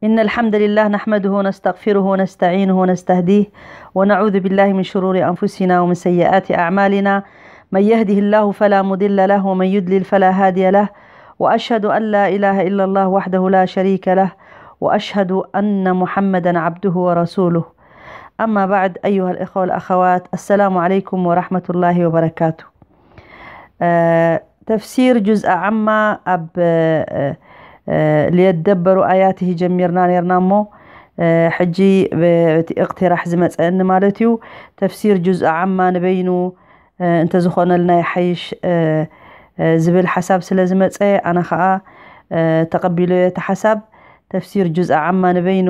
إن الحمد لله نحمده ونستغفره ونستعينه ونستهديه، ونعوذ بالله من شرور أنفسنا ومن سيئات أعمالنا. من يهده الله فلا مضل له، ومن يضلل فلا هادي له. وأشهد أن لا إله إلا الله وحده لا شريك له، وأشهد أن محمدا عبده ورسوله. أما بعد، أيها الإخوة والأخوات، السلام عليكم ورحمة الله وبركاته. ተፍሲር ጁዝኣ ዓማ ኣብ ሊየደበሩ ኣያትሂ ጀሚርና ነርና እሞ፣ ሕጂ እቲ እቕትራሕ ዝመፀኒ ማለት እዩ። ተፍሲር ጁዝኣ ዓማ ንበይኑ እንተዝኾነልና ይሓይሽ ዝብል ሓሳብ ስለ ዝመፀ፣ ኣነ ከዓ ተቐቢሎ እቲ ሓሳብ። ተፍሲር ጁዝኣ ዓማ ንበይኑ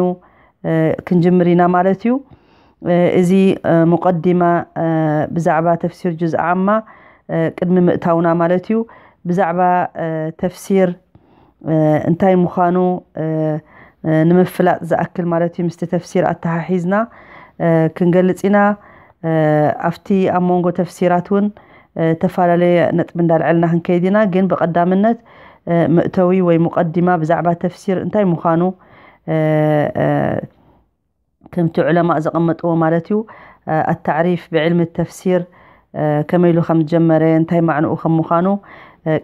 ክንጅምር ኢና ማለት እዩ። እዚ ሙቀዲማ ብዛዕባ ተፍሲር ጁዝ ዓማ ቅድሚ ምእታውና ማለት እዩ፣ ብዛዕባ ተፍሲር እንታይ ምዃኑ ንምፍላጥ ዝኣክል ማለት እዩ፣ ምስቲ ተፍሲር ኣተሓሒዝና ክንገልጽ ኢና። ኣብቲ ኣብ መንጎ ተፍሲራት እውን ተፈላለየ ነጥቢ እንዳልዐልና ክንከይድ ኢና። ግን ብቐዳምነት መእተዊ ወይ ሙቀዲማ ብዛዕባ ተፍሲር እንታይ ምዃኑ ከምቲ ዑለማእ ዘቐመጥዎ ማለት እዩ። ኣታዕሪፍ ብዕልሚ ተፍሲር ከመይ ኢሉ ከም ዝጀመረ፣ እንታይ ማዕንኡ ከም ምዃኑ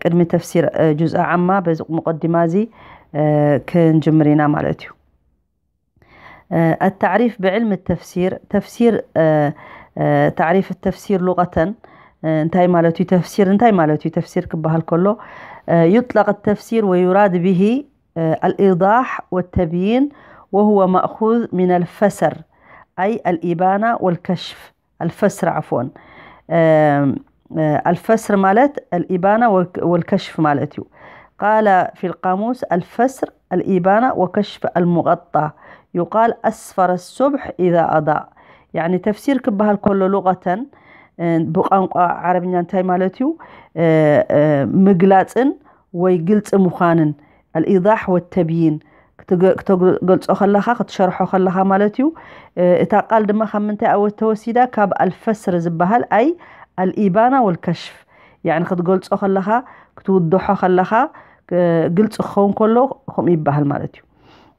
ቅድሚ ተፍሲር ጁዝኣ ዓማ በዚ ሙቀዲማ እዚ ክንጅምር ኢና ማለት እዩ። ኣታዕሪፍ ብዕልሚ ተፍሲር፣ ተፍሲር ታዕሪፍ ተፍሲር ሉቀተን እንታይ ማለት እዩ? ተፍሲር እንታይ ማለት እዩ? ተፍሲር ክበሃል ከሎ يطلق التفسير ويراد به الإيضاح والتبيين، وهو مأخوذ من الفسر أي الإبانة والكشف. الفسر عفوا. الفسر ማለት الإبانة والكشف ማለት እዩ። قال في القاموس الفسر الإبانة وكشف المغطى، يقال أسفر الصبح إذا أضاء. يعني ተፍሲር ክበሃል ከሎ ሉቀተን ብቋንቋ ዓረብኛ እንታይ ማለት እዩ? ምግላፅን ወይ ግልፂ ምዃንን፣ الإيضاح والتبيين፣ ክትገልፆ ከለኻ ክትሸርሖ ከለኻ ማለት እዩ። እታ ቃል ድማ ካብ ምንታይ ተወሲዳ? ካብ الفسر ዝበሃል ኣይ الإبانة والكشف። يعني ክትገልፆ ከለኻ ክትውድሖ ከለኻ ግልፂ ክኸውን ከሎ ከምኡ ይበሃል ማለት እዩ።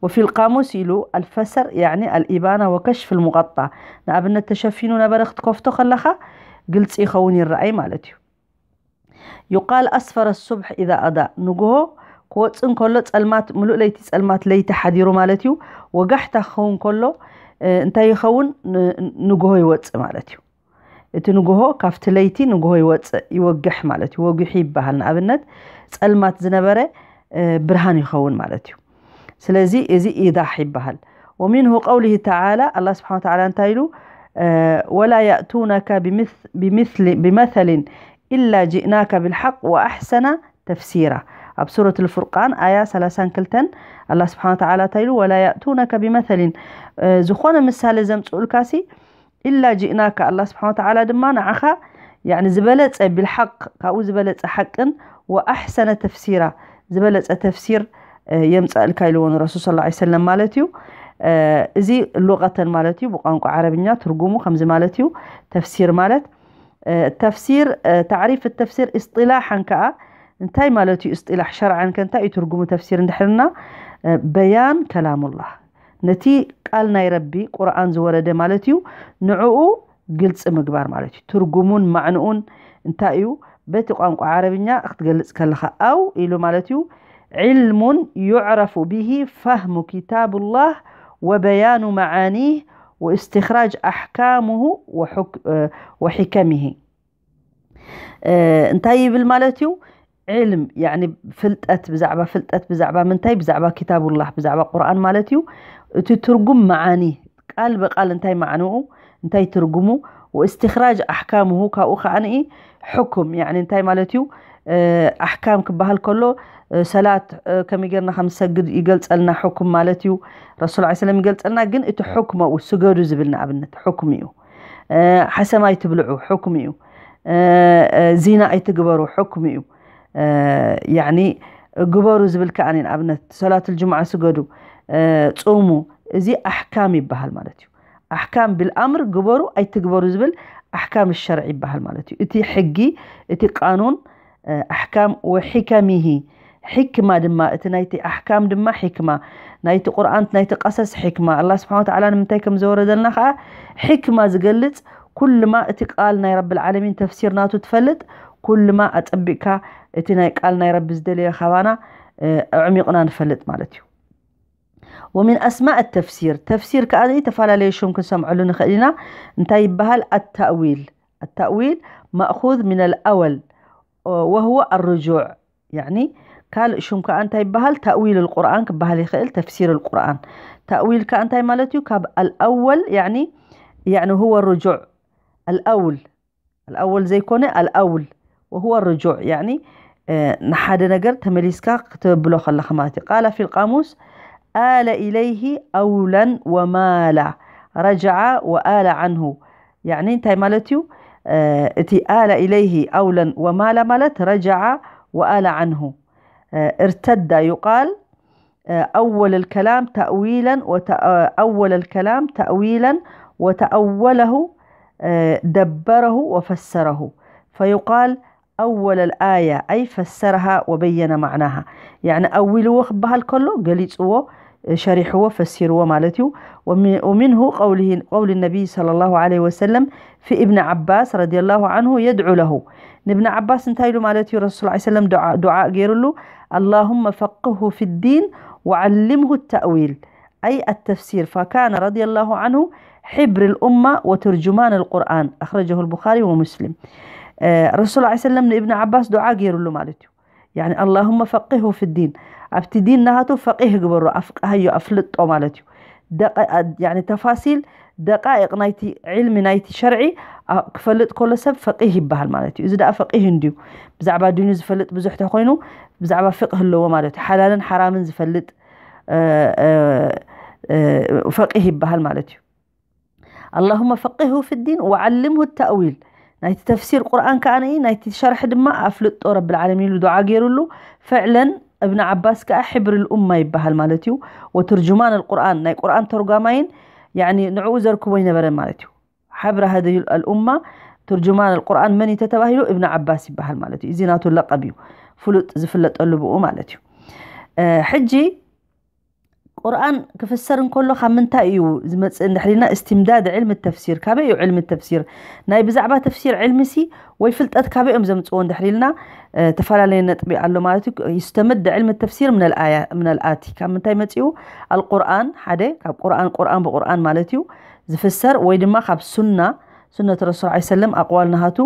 وفي القاموس ኢሉ الفسر يعني الإبانة وكشف المغطى، ንኣብነት ተሸፊኑ ነበረ ክትከፍቶ ከለኻ ግልፂ ይኸውን ይረኣይ ማለት እዩ። يقال أسفر الصبح إذا أضاء، ንግሆ ክወፅእ እንከሎ ጸልማት፣ ምሉእ ለይቲ ጸልማት ለይቲ ሓዲሩ ማለት እዩ። ወጋሕታ ክኸውን ከሎ እንታይ ይኸውን? ንግሆ ይወፅእ ማለት እዩ። እቲ ንግሆ ካብቲ ለይቲ ንግሆ ይወፅእ፣ ይወግሕ ማለት እዩ። ወጊሑ ይበሃል። ንኣብነት ጸልማት ዝነበረ ብርሃን ይኸውን ማለት እዩ። ስለዚ እዚ إيضاح ይበሃል። ومنه قوله تعالى، ኣላህ ስብሓን ወተዓላ እንታይ ኢሉ? ولا يأتونك بمثل إلا جئناك بالحق وأحسن تفسيرا። ኣብ ሱረት الفرقان ኣያ ሰላሳን ክልተን ኣላህ ስብሓን ወተዓላ እንታይ ኢሉ? ولا يأتونك بمثل، ዝኾነ ምሳሌ ዘምፅኡልካሲ إلا جئناك، ኣላህ ስብሓን ወተዓላ ድማ ንዓኻ يعني ዝበለፀ بالحق፣ ካብኡ ዝበለፀ ሓቅን وأحسن تفسيرا، ዝበለፀ ተፍሲር የምፀእልካ ኢልዎ ንረሱል صلى الله عليه وسلم ማለት እዩ። እዚ ሉቀተን ማለት እዩ፣ ብቋንቋ ዓረብኛ ትርጉሙ ከምዚ ማለት እዩ። ተፍሲር ማለት ተፍሲር تعريف التفسير اصطلاحا ከዓ እንታይ ማለት እዩ? اصطلاح شرعا ከ እንታይ እዩ ትርጉሙ ተፍሲር እንድሕርና? بيان كلام الله، ነቲ ቃል ናይ ረቢ ቁርኣን ዝወረደ ማለት እዩ። ንዕኡ ግልፂ ምግባር ማለት እዩ። ትርጉሙን ማዕንኡን እንታይ እዩ? በቲ ቋንቋ ዓረብኛ ክትገልፅ ከለኻ أو ኢሉ ማለት እዩ علم يعرف به فهم كتاب الله وبيان معانيه واستخراج أحكامه وحكمه. እንታይ ይብል ማለት እዩ? علم يعني ፍልጠት፣ ብዛዕባ ፍልጠት ብዛዕባ ምንታይ? ብዛዕባ كتاب الله، ብዛዕባ ቁርኣን ማለት እዩ። እቲ ትርጉም መዓኒ ቃል ብቃል እንታይ ማዕንኡ፣ እንታይ ትርጉሙ፣ واستخراج أحكامه ካብኡ ከዓ ንኢ ሕኩም يعني እንታይ ማለት እዩ? ኣሕካም ክበሃል ከሎ ሰላት ከመይ ጌርና ከም ዝሰግድ ይገልፀልና ሕኩም ማለት እዩ። ረሱል ላ ሰለም ይገልፀልና። ግን እቲ ሕኩም ኣብኡ ስገዱ ዝብል ንኣብነት ሕኩም እዩ። ሓሰም ኣይትብልዑ ሕኩም እዩ። ዚና ኣይትግበሩ ሕኩም እዩ። ያኒ ግበሩ ዝብል ከዓ ንኣብነት ሰላት ልጅምዓ ስገዱ፣ ፅሙ፣ እዚ ኣሕካም ይበሃል ማለት እዩ። ኣሕካም ብልኣምር ግበሩ ኣይትግበሩ ዝብል ኣሕካም ሸርዒ ይበሃል ማለት እዩ። እቲ ሕጊ፣ እቲ ቃኑን ኣሕካም ወሒከሚሂ፣ ሕክማ ድማ፣ እቲ ናይቲ ኣሕካም ድማ ሕክማ፣ ናይቲ ቁርኣን፣ ናይቲ ቀሰስ ሕክማ፣ ኣላህ ስብሓን ወተዓላ ንምንታይ ከም ዘወረደልና ከዓ ሕክማ ዝገልጽ፣ ኩልማ እቲ ቃል ናይ ረብል ዓለሚን ተፍሲር ናቱ ትፈልጥ፣ ኩልማ ኣጸቢቕካ እቲ ናይ ቃል ናይ ረቢ ዝደለዮ ካባና፣ እ፣ ኣዕሚቕና ንፈልጥ ማለት እዩ። ومن أسماء التفسير، ተፍሲር ከዓ ዝተፈላለዩ ሽም ክንሰምዐሉ ንኽእል ኢና። እንታይ ይበሃል? التأويل. التأويل مأخوذ من الأول وهو الرجوع. يعني ካልእ ሽም ከዓ እንታይ ይበሃል? تأويل القرآن ክበሃል ይኽእል፣ تفسير القرآن። تأويل ከዓ እንታይ ማለት እዩ? ካብ الأول، يعني، يعني هو الرجوع. الأول الأول ዘይኮነ الأول وهو الرجوع، يعني፣ እ፣ ንሓደ ነገር ተመሊስካ ክትብሎ ከለኻ ማለት እዩ። قال في القاموس: آل إليه أولا ومالا، رجع وآل عنه. يعني እንታይ ማለት እዩ? እ፣ እቲ آل إليه أولا ومالا ማለት رجع وآل عنه. እ፣ ارتد يقال، እ፣ أول الكلام تأويلا وت-، እ፣ أول الكلام تأويلا وتأوله، እ፣ دبره وفسره، فيقال أول الآية، أي فسرها وبين معناها. يعني أولዎ ክበሃል ከሎ ገሊጽዎ፣ እ፣ ሸሪሕዎ፣ ፈሲርዎ ማለት እዩ። ومن-، ومنه قوله، قول النبي صلى الله عليه وسلم في ابن عباس رضي الله عنه يدعو له. ንእብን ዓባስ እንታይ ኢሉ ማለት እዩ? ረሱል ሰለላሁ ዐለይሂ ወሰለም ዱዓ፣ ዱዓ ገይሩሉ፣ اللهم فقهه في الدين وعلمه التأويل، أي التفسير، فكان رضي الله عنه حبر الأمة وترجمان القرآن. أخرجه البخاري ومسلم. እ፣ ረሱል ሰለላሁ ዐለይሂ ወሰለም ንእብን ዓባስ ዱዓ ገይሩሉ ማለት እዩ። يعني اللهم فقهه في الدين، ኣብቲ ዲን ናሃቱ ፈቂህ ግበሮ፣ ኣፍቅሃዮ፣ ኣፍልጦ ማለት እዩ። ደቀ-፣ يعني ተፋሲል ደቃኢቕ ናይቲ ዕልሚ ናይቲ ሸርዒ፣ ኣ-፣ ክፈልጥ ከሎ ሰብ ፈቂህ ይበሃል ማለት እዩ። እዚ ደኣ ፈቂህ እንድዩ፣ ብዛዕባ ዲኑ ዝፈልጥ ብዙሕ ተኮይኑ ብዛዕባ ፍቅህ ኣለዎ ማለት እዩ። ሓላልን ሓራምን ዝፈልጥ፣ እ፣ እ፣ እ፣ ፈቂህ ይበሃል ማለት እዩ። اللهم فقهه في الدين وعلمه التأويل። ናይቲ ተፍሲር ቁርኣን ከኣ፣ ናይቲ ሸርሒ ድማ ኣፍልጦ ረብል ዓለሚን ኢሉ ዱዓ ገይሩሉ። ፍዕለን እብን ዓባስ ከኣ ሕብር ልኡማ ይበሃል ማለት እዩ። ወትርጁማን ልቁርኣን፣ ናይ ቁርኣን ተርጓማይን፣ ያኒ ንዕኡ ዘርክቦ ይነበረ ማለት እዩ። ሓብረ ሃዚህ ልኡማ ትርጁማን ልቁርኣን መን እዩ ተተባሂሉ? እብን ዓባስ ይበሃል ማለት እዩ። እዚ ናቱ ለቀብ እዩ፣ ፍሉጥ ዝፍለጠሉ ብኡ ማለት እዩ። እ፣ ሕጂ ቁርኣን ክፍሰር እንከሎ ካብ ምንታይ እዩ ዝመጽእ እንድሕር ኢልና፣ እስትምዳድ ዕልሚ ተፍሲር። ካበይ እዩ ዕልሚ ተፍሲር? ናይ ብዛዕባ ተፍሲር ዕልሚ ሲ ወይ ፍልጠት ካበይ እዮም ዘምጽዎ እንድሕር ኢልና፣ እ፣ ተፈላለየ ነጥቢ ኣሎ ማለት እዩ። ይስተምድ ዕልሚ ተፍሲር ምነል ኣያ-፣ ምነል ኣቲ። ካብ ምንታይ መጺኡ? ኣልቁርኣን ሓደ፣ ካብ ቁርኣን፣ ቁርኣን ብቁርኣን ማለት እዩ ዝፍሰር፣ ወይ ድማ ካብ ሱና፣ ሱነት ረሱል ዐለይሂ ሰለም፣ ኣቅዋል ናሃቱ፣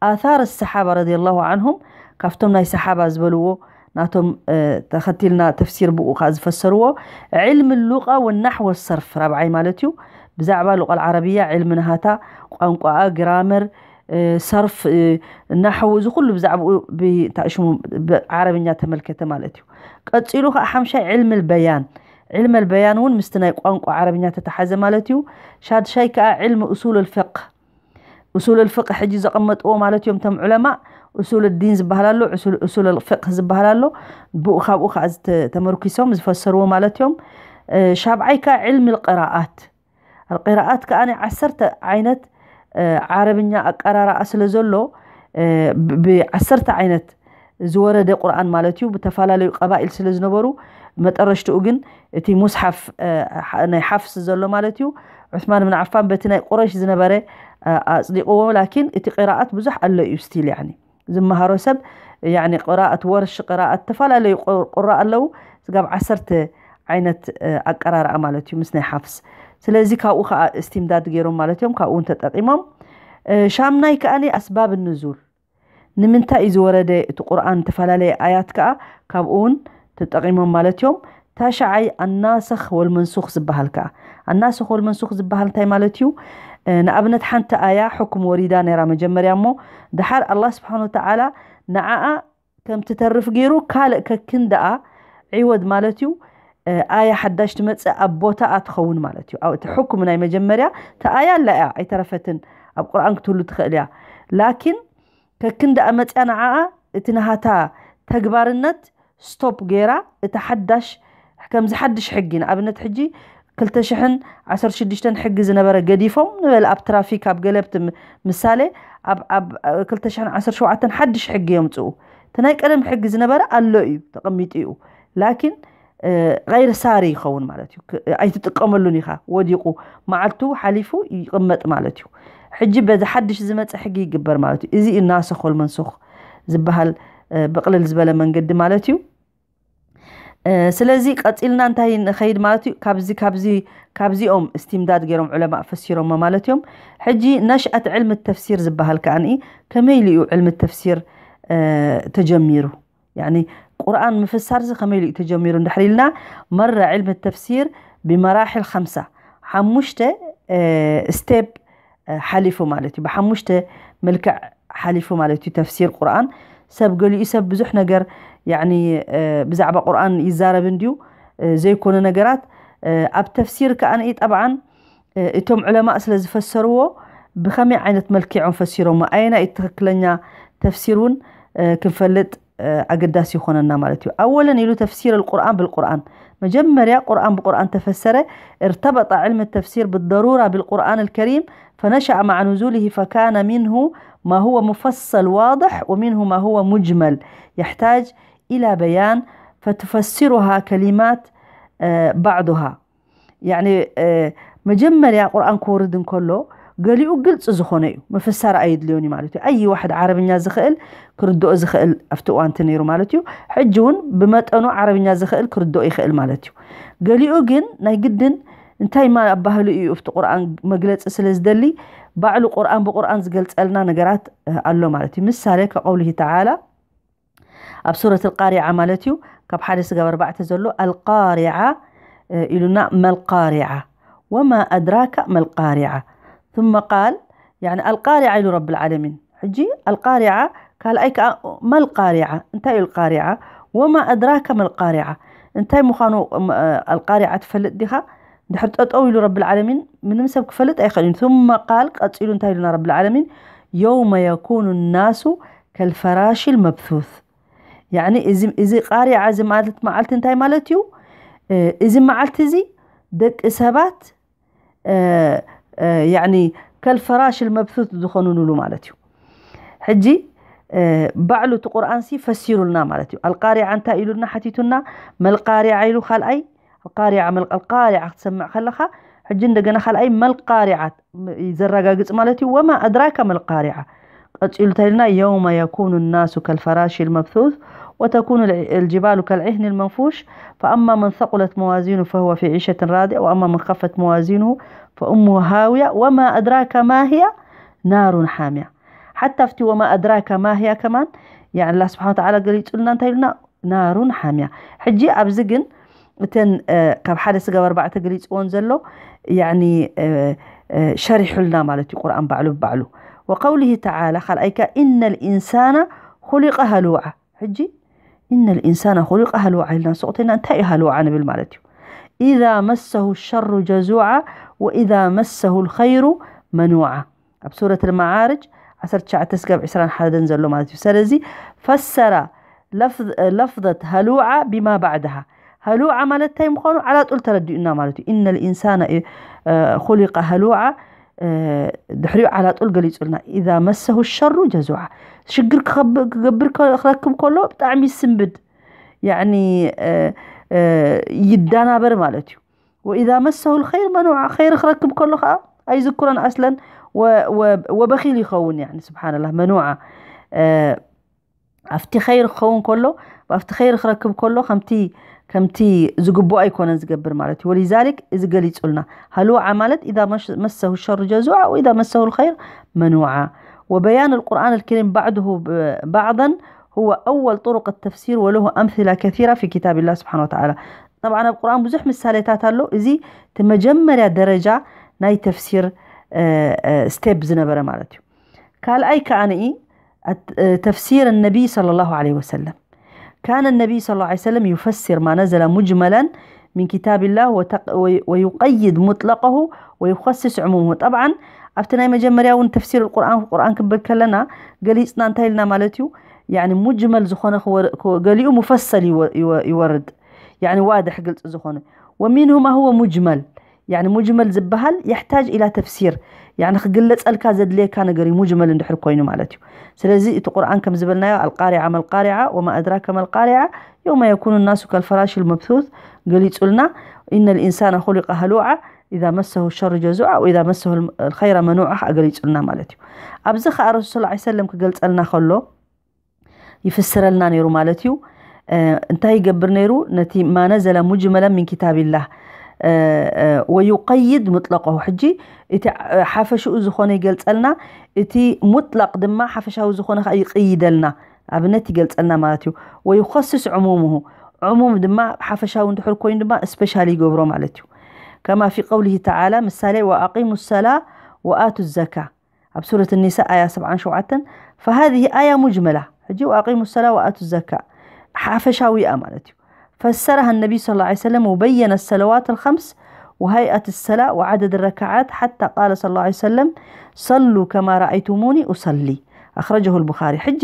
ኣታር ሰሓባ ረዲየላሁ ዐንሁም፣ ካብቶም ናይ ሰሓባ ዝበልዎ ናቶም፣ እ፣ ተኸቲልና ተፍሲር ብኡ ከኣ ዝፈሰርዎ፣ ዕልም ሉቃ ወናሕወ ሰርፍ ራብዓይ ማለት እዩ። ብዛዕባ ሉቃ ዓረብያ ዕልሚ ናሃታ፣ ቋንቋኣ፣ ግራመር፣ እ፣ ሰርፍ፣ እ፣ ናሕው፣ እዚ ኩሉ ብዛዕባኡ ብ-፣ እንታይ ሽሙ፣ ብዓረብኛ ተመልከተ ማለት እዩ። ቀጺሉ ከኣ ሓምሻይ ዕልም ልበያን። ዕልም ልበያን እውን ምስቲ ናይ ቋንቋ ዓረብኛ ተተሓዘ ማለት እዩ። ሻድሻይ ከኣ ዕልም ኡሱል ልፍቅህ። ኡሱል ልፍቅህ ሕጂ ዘቐመጥዎ ማለት እዮም እቶም ዑለማ። ኡሱል ዲን ዝበሃል ኣሎ፣ ኡሱል፣ ኡሱል ፍቅህ ዝበሃል ኣሎ። ብኡ፣ ካብኡ ከኣ ዝተ-፣ ተመርኪሶም ዝፈሰርዎ ማለት እዮም። እ፣ ሻብዓይ ከኣ ዕልም ልቅራኣት። ኣልቂራኣት ከኣ ናይ ዓሰርተ ዓይነት፣ እ፣ ዓረብኛ ኣቀራርኣ ስለ ዘሎ፣ እ፣ ብ-፣ ብዓሰርተ ዓይነት ዝወረደ ቁርኣን ማለት እዩ። ብተፈላለዩ ቀባኢል ስለ ዝነበሩ፣ መጠረሽትኡ ግን እቲ ሙስሓፍ፣ እ፣ ሓ-፣ ናይ ሓፍስ ዘሎ ማለት እዩ፣ ዑስማን ብን ዓፋን በቲ ናይ ቁረይሽ ዝነበረ፣ እ፣ ኣጽዲቕዎ። ላኪን እቲ ቂራኣት ብዙሕ ኣሎ እዩ ስቲል፣ ያኒ ዝመሃሮ ሰብ፣ ያኒ ቅራኣት ወርሽ፣ ቅራኣት ተፈላለዩ ቁ-፣ ቁራ ኣለዉ። ስጋብ ዓሰርተ ዓይነት፣ እ፣ ኣቀራርኣ ማለት እዩ ምስ ናይ ሓፍስ። ስለዚ ካብኡ ከኣ እስቲምዳድ ገይሮም ማለት እዮም፣ ካብኡ እውን ተጠቂሞም። እ፣ ሻምናይ ከኣ ኣስባብ ንዙል፣ ንምንታይ እዩ ዝወረደ እቲ ቁርኣን፣ ዝተፈላለየ ኣያት ከኣ ካብኡ እውን ተጠቂሞም ማለት እዮም። ታሽዓይ ኣናስኽ ወልመንሱኽ ዝበሃል ከኣ። ኣናስኽ ወልመንሱኽ ዝበሃል እንታይ ማለት እዩ? እ፣ ንኣብነት ሓንቲ ኣያ ሕኩም ወሪዳ ነይራ መጀመርያ እሞ፣ ደሓር ኣላህ ስብሓን ወተዓላ ንዓኣ ከም ትተርፍ ገይሩ ካልእ ከክንድኣ ዒወድ ማለት እዩ፣ እ፣ ኣያ ሓዳሽ ትመጽእ ኣብ ቦታኣ ትኸውን ማለት እዩ። ኣብ እቲ ሕኩም ናይ መጀመርያ እቲ ኣያ ኣላ እያ፣ ኣይተረፈትን፣ ኣብ ቁርኣን ክትህሉ ትኽእል እያ። ላኪን ከክንድኣ መጽያ ንዓኣ እቲ ናሃታ ተግባርነት ስቶፕ ገይራ፣ እቲ ሓዳሽ፣ ከምዚ ሓድሽ ሕጊ፣ ንኣብነት ሕጂ ክልተ ሽሕን ዓሰርተ ሽዱሽተን ሕጊ ዝነበረ ገዲፎም ንበል፣ ኣብ ትራፊክ፣ ኣብ ገለ ብቲ ም-፣ ምሳሌ፣ ኣብ፣ ኣብ ክልተ ሽሕን ዓሰርተ ሸውዓተን ሓድሽ ሕጊ የምጽኡ። እቲ ናይ ቀደም ሕጊ ዝነበረ ኣሎ እዩ ተቐሚጡ እዩ። ላኪን غير ساري ይኸውን ማለት እዩ። ኣይትጥቀመሉን ኢኻ፣ ወዲቑ፣ መዓልቱ ሓሊፉ ይቕመጥ ማለት እዩ። ሕጂ በዚ ሓድሽ ዝመፀ ሕጊ ይግበር ማለት እዩ። እዚ እዩ ናስኽ ወልመንሱኽ ዝበሃል፣ ብቕልል ዝበለ መንገዲ ማለት እዩ። ስለዚ ቀፂልና እንታይ ንኸይድ ማለት እዩ? ካብዚ ካብዚ ካብዚኦም እስትምዳድ ገይሮም ዑለማእ ፈሲሮሞ ማለት እዮም። ሕጂ ነሽኣት ዕልሚ ተፍሲር ዝበሃል ከኣ ከመይ ኢሉ እዩ ዕልሚ ተፍሲር ተጀሚሩ? ያኒ ቁርኣን ምፍሳር እዚ ከመይ ኢሉ እዩ ተጀሚሩ እንድሕር ኢልና፣ መረ ዕልሚ ተፍሲር ብመራሕል ኸምሳ፣ ሓሙሽተ ስቴፕ ሓሊፉ ማለት እዩ። ብሓሙሽተ መልክዕ ሓሊፉ ማለት እዩ ተፍሲር ቁርኣን። ሰብ ገሊኡ ሰብ ብዙሕ ነገር ያኒ ብዛዕባ ቁርኣን ይዛረብ እንድዩ፣ ዘይኮነ ነገራት ኣብ ተፍሲር ከኣ ጠብዓን እቶም ዑለማእ ስለ ዝፈሰርዎ ብኸመይ ዓይነት መልክዖም ፈሲሮሞ፣ ኣየናይ እዩ ትኽክለኛ ተፍሲር እውን ክንፈልጥ ኣገዳሲ ይኾነና ማለት እዩ። ኣወለን ኢሉ ተፍሲር القرآن بالقرآن፣ መጀመርያ ቁርኣን ብቁርኣን ተፈሰረ። ارتبط علم التفسير بالضرورة بالقرآن الكريم فنشأ مع نزوله فكان منه ما هو مفصل واضح ومنه ما هو مجمل يحتاج إلى بيان فتفسرها كلمات بعضها። ያኒ መጀመርያ ቁርኣን ክወርድ እንከሎ ገሊኡ ግልፂ ዝኾነ እዩ፣ ምፍሳር ኣየድልዮን እዩ ማለት እዩ። ኣይ ዋሕድ ዓረብኛ ዝኽእል ክርድኦ ዝኽእል ኣብቲ እዋንቲ ነይሩ ማለት እዩ። ሕጂ እውን ብመጠኑ ዓረብኛ ዝኽእል ክርድኦ ይኽእል ማለት እዩ። ገሊኡ ግን ናይ ግድን እንታይ ማ ኣባህሉ እዩ ኣብቲ ቁርኣን መግለፂ ስለ ዝደሊ ባዕሉ ቁርኣን ብቁርኣን ዝገልፀልና ነገራት ኣሎ ማለት እዩ። ምሳሌ ከቀውሊሂ ተዓላ ኣብ ሱረት القارعة ማለት እዩ። ካብ ሓደ ስጋብ ኣርባዕተ ዘሎ القارعة ኢሉና ما القارعة وما أدراك ما القارعة ثم قال يعني القارعة ኢሉ رب العالمين። ሕጂ القارعة ካልኣይ ከኣ ما القارعة እንታይ እዩ القارعة وما أدراك ما القارعة እንታይ ምዃኑ القارعة ትፈልጥ ዲኻ? ድሕር ጠጠው ኢሉ رب العالمين ምንም ሰብ ክፈልጥ ኣይኽእልን። ثم قال ቀፂሉ እንታይ ኢሉና رب العالمين يوم يكون الناس كالفراش المبثوث። ያኒ እዚ ቃሪዓ እዚ ማለት መዓልቲ እንታይ ማለት እዩ? እዚ መዓልቲ እዚ ደቂ ሰባት ያኒ ከልፈራሽ المبثوث ዝኾኑንሉ ማለት እዩ። ሕጂ ባዕሉ እቲ ቁርኣንሲ ፈሲሩልና ማለት እዩ። القارعة እንታይ ኢሉና ሓቲቱና? ما القارعة ኢሉ ካልኣይ القارعة ما القارعة ክትሰምዕ ከለኻ ሕጂ እንደገና ካልኣይ ما القارعة ዘረጋግፅ ማለት እዩ። وما أدراك ما القارعة ቀፂሉ እንታይ ኢልና يوم يكون الناس كالفراش المبثوث وتكون الجبال كالعهن المنفوش فأما من ثقلت موازينه فهو في عيشة راضية وأما من خفت موازينه فأمه هاوية وما أدراك ما هي نار حامية حتى ኣብቲ وما أدراك ما هي كمان يعني الله سبحانه وتعالى ገሊፁልና እንታይ ኢሉና نار حامية ሕጂ ኣብዚ ግን እተን ካብ ሓደ ስጋብ ኣርባዕተ ገሊፅዎን ዘሎ ያኒ ሸሪሑልና ማለት እዩ ቁርኣን ባዕሉ ብባዕሉ وقوله تعالى ካልኣይካ إن الإنسان خلق هلوعا ሕጂ إن الإنسان خلق هلوعا ኢልና ስቁተና እንታይ እዩ ሃልዋዓ ንብል ማለት እዩ إذا مسه الشر جزوعا وإذا مسه الخير منوعا ኣብ ሱረት المعارج ዓሰርተ ትሽዓተ ስጋብ ዕስራን ሓደን ዘሎ ማለት እዩ ስለዚ ፈሰረ ለፍዘት ሃሉዓ ቢማ ባዕድሃ ሃሉዓ ማለት እንታይ ምዃኑ ዓላጡል ተረዲኡና ማለት እዩ إن الإنسان خلق هلوعا ድሕሪኡ ዓላጡል ገሊፁልና إذا مسه الشر جزوعا ሽግር ክገብር ክረክብ ከሎ ብጣዕሚ ስንብድ ያኒ ይዳናበር ማለት እዩ وإذا مسه الخير منوعا خير ክረክብ ከሎ ከዓ ኣይዝክሮን ኣስለን وبخيل ይኸውን يعني سبحان الله منوعا ኣብቲ خير ክኸውን ከሎ ኣብቲ خير ክረክብ ከሎ ከምቲ ከምቲ ዝግብኦ ኣይኮነን ዝገብር ማለት እዩ ولذلك እዚ ገሊፁልና ሃሉዓ ማለት إذا مسه الشر جزوعا وإذا مسه الخير منوعا وبيان القرآن الكريم بعضه بعضا هو أول طرق التفسير وله أمثلة كثيرة في كتاب الله سبحانه وتعالى طبعا ኣብ ቁርኣን ብዙሕ ምሳሌታት ኣሎ እዚ እቲ መጀመርያ ደረጃ ናይ ተፍሲር ስቴፕ ዝነበረ ማለት እዩ ካልኣይ ከኣ ንኢ ተፍሲር النبي صلى الله عليه وسلم كان النبي صلى الله عليه وسلم يفسر ما نزل مجملا من كتاب الله ويقيد مطلقه ويخصص عمومه طبعا ኣብቲ ናይ መጀመርያ እውን ተፍሲር ቁርኣን ቁርኣን ክብል ከለና ገሊፅና እንታይ ኢልና ማለት እዩ يعني مجمل ዝኾነ ገሊኡ مفصل ይወርድ يعني واضح ግልፂ ዝኾነ ومنه ما هو مجمل يعني ሙጅመል ዝበሃል يحتاج إلى تفسير، يعني ክግለጸልካ ዘድልየካ ነገር እዩ ሙጅመል እንድሕር ኮይኑ ማለት እዩ። ስለዚ እቲ ቁርኣን ከም ዝበልናዮ القارعة ما القارعة وما أدراك ما القارعة يوم يكون الناس كالفراش المبثوث ገሊጹልና إن الإنسان خلق هلوعا إذا مسه الشر جزوعا وإذا مسه الخير منوعا ገሊጹልና ማለት እዩ። ኣብዚ ኸኣ ረሱል صلى الله عليه وسلم ክገልጸልና ከሎ ይፍስረልና ነይሩ ማለት እዩ። እንታይ ይገብር ነይሩ? ነቲ ما نزل مجملا من كتاب الله ويقيد مطلقه። ሕጂ እቲ ሓፈሽኡ ዝኾነ ይገልጸልና፣ እቲ ሙጥለቕ ድማ ሓፈሻዊ ዝኾነ ከዓ ይቕይደልና፣ ኣብነት ይገልጸልና ማለት እዩ። ويخصص عمومه، ዕሙም ድማ ሓፈሻዊ እንድሕር ኮይኑ ድማ ስፔሻል ይገብሮ ማለት እዩ። كما في قوله تعالى፣ ምሳሌ وأقيموا الصلاة وآتوا الزكاة ኣብ ሱረት ኒሳ ኣያ ሰብዓን ሸውዓተን فهذه آية مجملة። ሕጂ وأقيموا الصلاة وآتوا الزكاة ሓፈሻዊ እያ ማለት እዩ። فسرها النبي صلى الله عليه وسلم وبين الصلوات الخمس وهيئة الصلاة وعدد الركعات حتى قال صلى الله عليه وسلم صلوا كما رأيتموني أصلي أخرجه البخاري። ሕጂ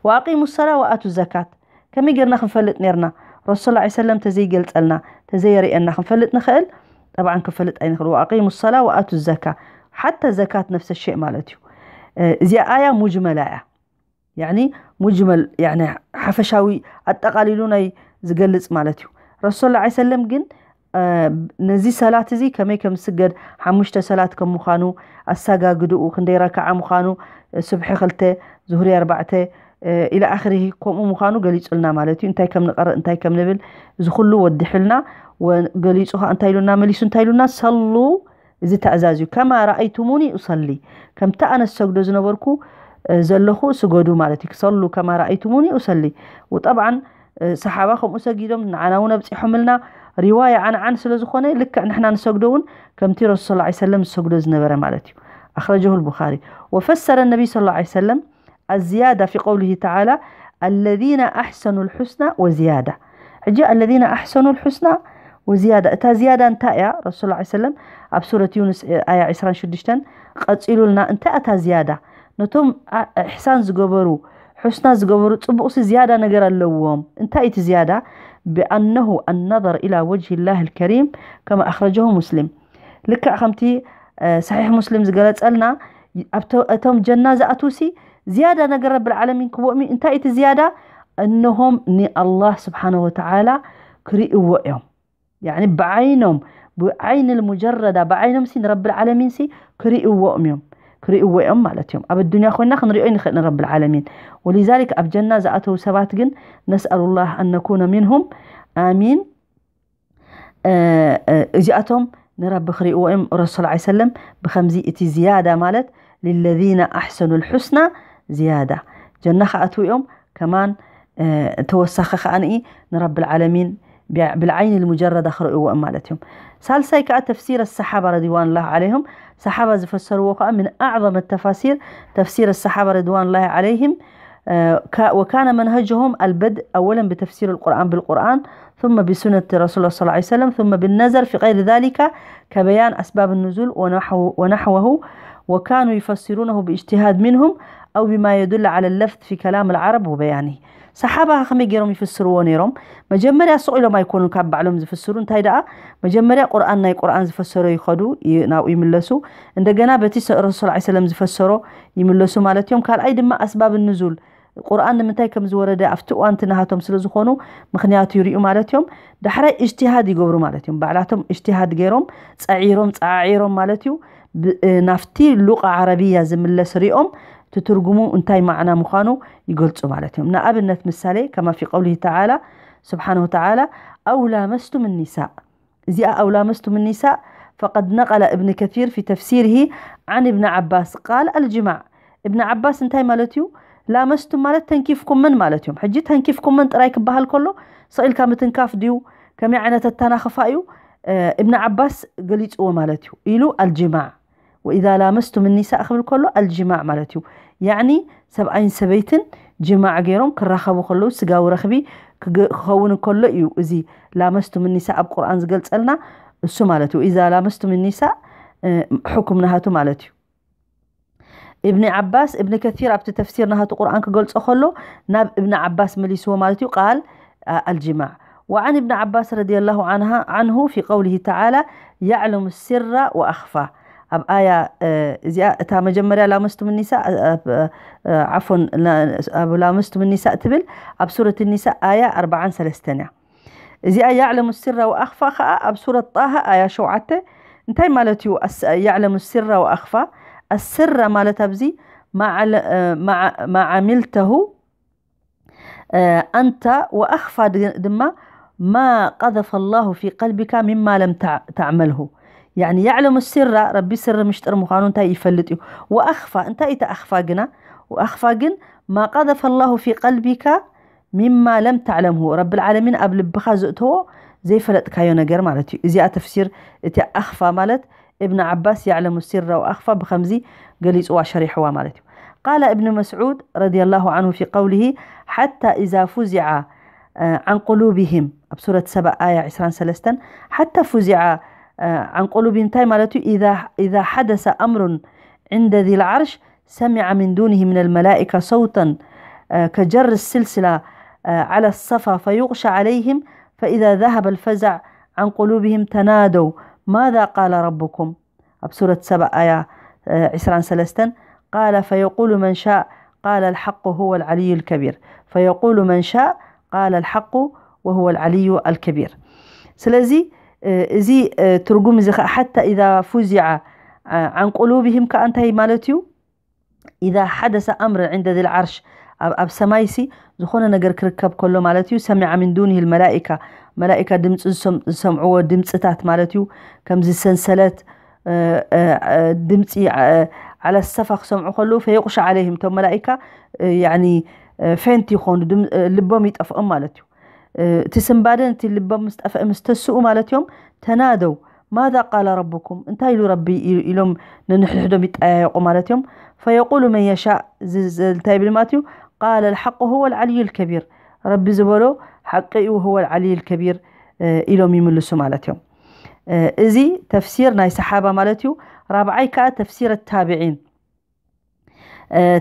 وأقيموا الصلاة وآتوا الزكاة ከመይ ጌርና ክንፈልጥ ኔርና? ረሱል صلى الله عليه وسلم ተዘይገልጸልና ተዘየርእየና ክንፈልጥ ንኽእል? ጠብዓን ክንፈልጥ ኣይንኽእል። وأقيموا الصلاة وآتوا الزكاة ሓታ ዘካት ነፍሰ ሸእ ማለት እዩ። እዚኣ ኣያ ሙጅመላ እያ። ያኒ ሙጅመል ያኒ ሓፈሻዊ ኣጠቓሊሉ ናይ ዝገልጽ ማለት እዩ። ረሱል صلى الله عليه وسلم ግን ነዚ ሰላት እዚ ከመይ ከም ዝስገድ፣ ሓሙሽተ ሰላት ከም ምዃኑ፣ ኣሰጋግድኡ ክንደይ ረክዓ ምዃኑ፣ ስብሒ ክልተ፣ ዙህሪ ኣርባዕተ፣ ኢለ ኣኽሪሂ ከምኡ ምዃኑ ገሊጹልና ማለት እዩ። እንታይ ከም ንቐርእ እንታይ ከም ንብል እዚ ኩሉ ወዲሑልና ገሊጹ ከዓ እንታይ ኢሉና መሊሱ እንታይ ኢሉና ሰሉ እዚ ትእዛዝ እዩ። ከማ ረኣይቱሙኒ ኡሰሊ ከምቲ ኣነ ዝሰግዶ ዝነበርኩ ዘለኹ ስገዱ ማለት እዩ። ክሰሉ ከማ ረኣይቱሙኒ ኡሰሊ። ወጠብዓን ሰሓባ ከምኡ ሰጊዶም ንዓና እውን ኣብፂሖምልና ሪዋያ ዓንዓን ስለ ዝኾነ ልክዕ ንሕና ንሰግዶ እውን ከምቲ ረሱል صلى الله عليه وسلم ዝሰግዶ ዝነበረ ማለት እዩ። ኣኽረጀሁ البخاري وفسر النبي صلى الله عليه وسلم الزيادة في قوله تعالى الذين أحسنوا الحسنى وزيادة። ሕጂ الذين أحسنوا الحسنى وزيادة እታ ዝያዳ እንታይ እያ? ረሱል صلى الله عليه وسلم ኣብ ሱረት ዩንስ ኣያ ዕስራን ሽዱሽተን ቀፂሉልና እንታይ እታ ዝያዳ? ነቶም ኢሕሳን ዝገበሩ ሑስና ዝገበሩ ፅቡቕሲ ዝያዳ ነገር ኣለዎም። እንታይ እቲ ዝያዳ? بأنه النظر إلى وجه الله الكريم كما أخرجه مسلم ልክዕ ከምቲ ሰሒሕ ሙስሊም ዝገለጸልና እቶም ጀና ዝኣትውሲ ዝያዳ ነገር ረብል ዓለሚን ክቦኦም እዩ። እንታይ እቲ ዝያዳ? እነሆም ንኣላህ ስብሓነ ወተዓላ ክርእይዎ እዮም። ያኒ ብዓይኖም ብዓይን ልሙጀረዳ ብዓይኖም ሲ ንረብል ዓለሚን ሲ ክርእይዎም እዮም ክርእይዎ እዮም ማለት እዮም። ኣብ ኣዱንያ ኮይና ክንሪኦ ይንኽእል ንረብል ዓለሚን። ወሊዛሊክ ኣብ ጀና ዝኣተው ሰባት ግን ነስኣሉላህ ኣን ነኩነ ሚንሁም ኣሚን። እዚኣቶም ንረቢ ክርእይዎ እዮም። ረሱል ዓ ሰለም ብከምዚ እቲ ዝያዳ ማለት ሊለዚነ ኣሕሰኑ ልሑስና ዝያዳ ጀና ክኣትዉ እዮም። ከማን ተወሳኺ ከዓንኢ ንረብል ዓለሚን ብልዓይኒ ልሙጀረዳ ክርእይዎ እዮም ማለት እዮም። ሳልሳይ ከዓ ተፍሲር ኣሰሓባ ረድዋንላህ ዓለይሁም ሰሓባ ዝፈሰርዎ ከዓ ምን ኣዕظም ተፋሲር ተፍሲር ኣሰሓባ ረድዋንላህ ዓለይሂም وكان منهجهم البدء أولا بتفسير القرآن بالقرآن ثم بسنة رسول الله صلى الله عليه وسلم ثم بالنظر في غير ذلك كبيان أسباب النزول ونحو ونحوه وكانوا يفسرونه باجتهاد منهم أو بما يدل على اللفظ في كلام العرب وبيانه ሰሓባ ከመይ ገይሮም ይፍስርዎ ነይሮም? መጀመርያ ስቕ ኢሎም ኣይኮኑን ካብ ባዕሎም ዝፍስሩ። እንታይ ደኣ መጀመርያ ቁርኣን ናይ ቁርኣን ዝፈሰሮ ይኸዱ ናብኡ ይምለሱ። እንደገና በቲ ረሱል ዓ ሰለም ዝፈሰሮ ይምለሱ ማለት እዮም። ካልኣይ ድማ ኣስባብ ንዙል ቁርኣን ንምንታይ ከም ዝወረደ ኣብቲ እዋንቲ ናሃቶም ስለ ዝኾኑ ምኽንያቱ ይርእዩ ማለት እዮም። ዳሕራይ እጅትሃድ ይገብሩ ማለት እዮም። ባዕላቶም እጅትሃድ ገይሮም ጸዒሮም ጸዓዒሮም ማለት እዩ ናፍቲ ሉቃ ዓረብያ ዝምለስ ሪኦም ትትርጉሙ እንታይ ማዕና ምዃኑ ይገልጹ ማለት እዮም። ንኣብነት ምሳሌ ከማ ፊ ቀውሊሂ ተዓላ ስብሓነሁ ተዓላ ኣው ላመስቱም ኒሳእ እዚኣ ኣው ላመስቱም ኒሳእ فقد نقل ابن كثير في تفسيره عن ابن عباس قال الجماع እብኒ ዓባስ እንታይ ማለት እዩ? ላመስቱም ማለት ተንኪፍኩመን ማለት እዮም። ሕጂ ተንኪፍኩመን ጥራይ ክበሃል ከሎ ስቕ ኢልካ ምትንካፍ ድዩ? ከመይ ዓይነት ኣተናኽፋ እዩ? እብኒ ዓባስ ገሊፅዎ ማለት እዩ ኢሉ ኣልጅማዕ ወኢዛ ላመስቱም ኒሳእ ክብል ከሎ ኣልጅማዕ ማለት እዩ። ያዕኒ ሰብኣይን ሰበይትን ጅማዕ ገይሮም ክራኸቡ ከለዉ ስጋዊ ረኽቢ ክኸውን ከሎ እዩ እዚ ላመስቱም ኒሳእ ኣብ ቁርኣን ዝገልፀልና እሱ ማለት እዩ። ኢዛ ላመስቱም ኒሳእ ሕኩም ናሃቱ ማለት እዩ። እብኒ ዓባስ እብኒ ከሲር ኣብቲ ተፍሲር ናሃቱ ቁርኣን ክገልፆ ከሎ ናብ እብኒ ዓባስ መሊስዎ ማለት እዩ ቃል ኣልጅማዕ وعن ابن عباس رضي الله عنها عنه في قوله تعالى: يعلم السر وأخفى. ኣብ ኣያ እዚኣ እታ መጀመርያ ላመስቱም ኒሳ ዓፎን ኣብ ላመስቱም ኒሳ ትብል ኣብ ሱረት ኒሳ ኣያ ኣርባዓን ሰለስተን እያ። እዚኣ ያዕለሙ ስራ ወኣኽፋ ከዓ ኣብ ሱረት ጣሃ ኣያ ሸውዓተ እንታይ ማለት እዩ? ያዕለሙ ስራ ወኣኽፋ። ኣስራ ማለት ኣብዚ ማዓሚልተሁ ኣንታ ወኣኽፋ ድማ ማ ቀዘፈ ላሁ ፊ ቀልቢካ ሚማ ለም ተዕመልሁ። ያዕለሙ ስራ ረቢ ስሪ ምሽጥር ምዃኑ እንታይ ይፈልጥ እዩ። ወኣኽፋ እንታይ እቲ ኣኽፋ ግና? ወኣኽፋ ግን ማ ቀዘፈ ላሁ ፊ ቀልቢካ ሚማ ለም ተዕለምሁ፣ ረብል ዓለሚን ኣብ ልብኻ ዘእተዎ ዘይፈለጥካዮ ነገር ማለት እዩ። እዚኣ ተፍሲር እቲ ኣኽፋ ማለት እብን ዓባስ ያዕለሙ ሲራ ወኣኽፋ ብኸምዚ ገሊፅዋ ሸሪሕዋ ማለት እዩ። ቃለ እብን መስዑድ ረዲየላሁ ዓንሁ ፊ ቀውሊሂ ሓታ ኢዛ ፉዚዓ ዓን ቁሉብሂም ኣብ ሱረት ሰባ ኣያ ዕስራን ሰለስተን ሓታ ፉዚዓ ዓን ቁሉብሂም እንታይ ማለት እዩ? ኢዛ ሓደሰ ኣምሩን ዕንደ ዚ ልዓርሽ سمع من دونه من الملائكة صوتا كجر السلسلة على الصفا فيغشى عليهم فإذا ذهب الفزع عن قلوبهم تنادوا ماذا قال ربكم؟ ኣብ ሱረት ሰባ ኣያ ዕስራን ሰለስተን قال فيقول من شاء قال الحق هو العلي الكبير فيقول من شاء قال الحق وهو العلي الكبير. ስለዚ እዚ ትርጉም እዚ ከዓ ሓታ ኢዛ ፉዚዓ ዓን ቁሉብሂም ከዓ እንታይ ማለት እዩ? ኢዛ ሓደሰ ኣምር ዕንደ ዚል ዓርሽ ኣብ ሰማይሲ ዝኾነ ነገር ክርከብ ከሎ ማለት እዩ። ሰሚዓ ሚን ዱኒሂ ልመላኢካ፣ መላኢካ ድምፂ ዝሰምዕዎ ድምፅታት ማለት እዩ። ከምዚ ሰንሰለት ድምፂ ዓለ ሰፋ ክሰምዑ ከለዉ ፈየቁሻ ዓለይህም እቶም መላኢካ ያኒ ፌንት ይኾኑ፣ ልቦም ይጠፍኦም ማለት እዩ። እቲ ስምባደን እቲ ልቦም ምስ ጠፍአ ምስ ተስኡ ማለት እዮም። ተናደው ማዛ ቃለ ረብኩም እንታይ ኢሉ ረቢ ኢሎም ነንሕድሕዶም ይጠያየቁ ማለት እዮም። ፈየቁሉ መን የሻእ እንታይ ይብል ማለት እዩ? ቃለ ልሓቁ ሁወ ልዓልዩ ልከቢር ረቢ ዝበሎ ሓቂ እዩ። ሁወ ልዓልዩ ልከቢር ኢሎም ይምልሱ ማለት እዮም። እዚ ተፍሲር ናይ ሰሓባ ማለት እዩ። ራብዓይ ከዓ ተፍሲር ታቢዒን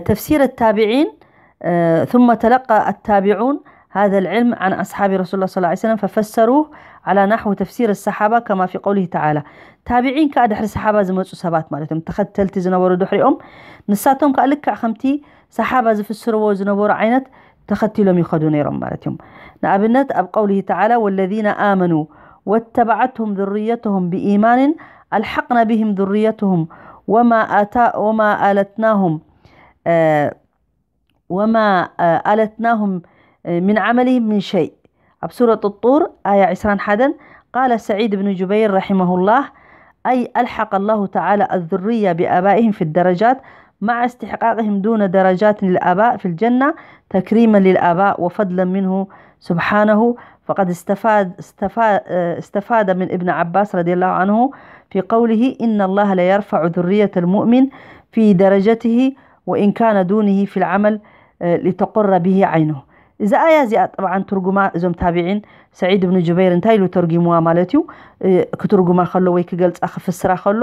تفسير التابعين ثم تلقى التابعون هذا العلم عن أصحاب رسول الله صلى الله عليه وسلم ففسروه على نحو تفسير الصحابة كما في قوله تعالى. ታቢዒን ከዓ ድሕሪ ሰሓባ ዝመፁ ሰባት ማለት እዮም። ተኸተልቲ ዝነበሩ ድሕሪኦም ንሳቶም ከዓ ልክዕ ከምቲ ሰሓባ ዝፍስርዎ ዝነበሩ ዓይነት ተኸቲሎም ይኸዱ ነይሮም ማለት እዮም። ንኣብነት ኣብ ቀውሊሂ ተዓላ ወለዚነ ኣመኑ ወተበዓትሁም ذريتهم بإيمان ألحقنا بهم ذريتهم وما آتا وما آلتناهم وما آلتناهم من عملهم من شيء ኣብ ሱረት ጡር ኣያ ዕስራን ሓደን قال سعيد بن جبير رحمه الله أي ألحق الله تعالى الذرية بآبائهم في الدرجات مع استحقاقهم دون درجات للآباء في الجنة تكريما للآباء وفضلا منه سبحانه فقد استفاد استفاد من ابن عباس رضي الله عنه في قوله إن الله ليرفع ذرية المؤمن في درجته وإن كان دونه في العمل لتقر به عينه. እዛ ኣያ እዚኣ ጠብዓን ትርጉማ እዞም ታቢዒን ሰዒድ እብን ጁበይር እንታይ ኢሉ ተርጊምዋ ማለት እዩ? ክትርጉማ ከሎ ወይ ክገልፃ ክፍስራ ከሎ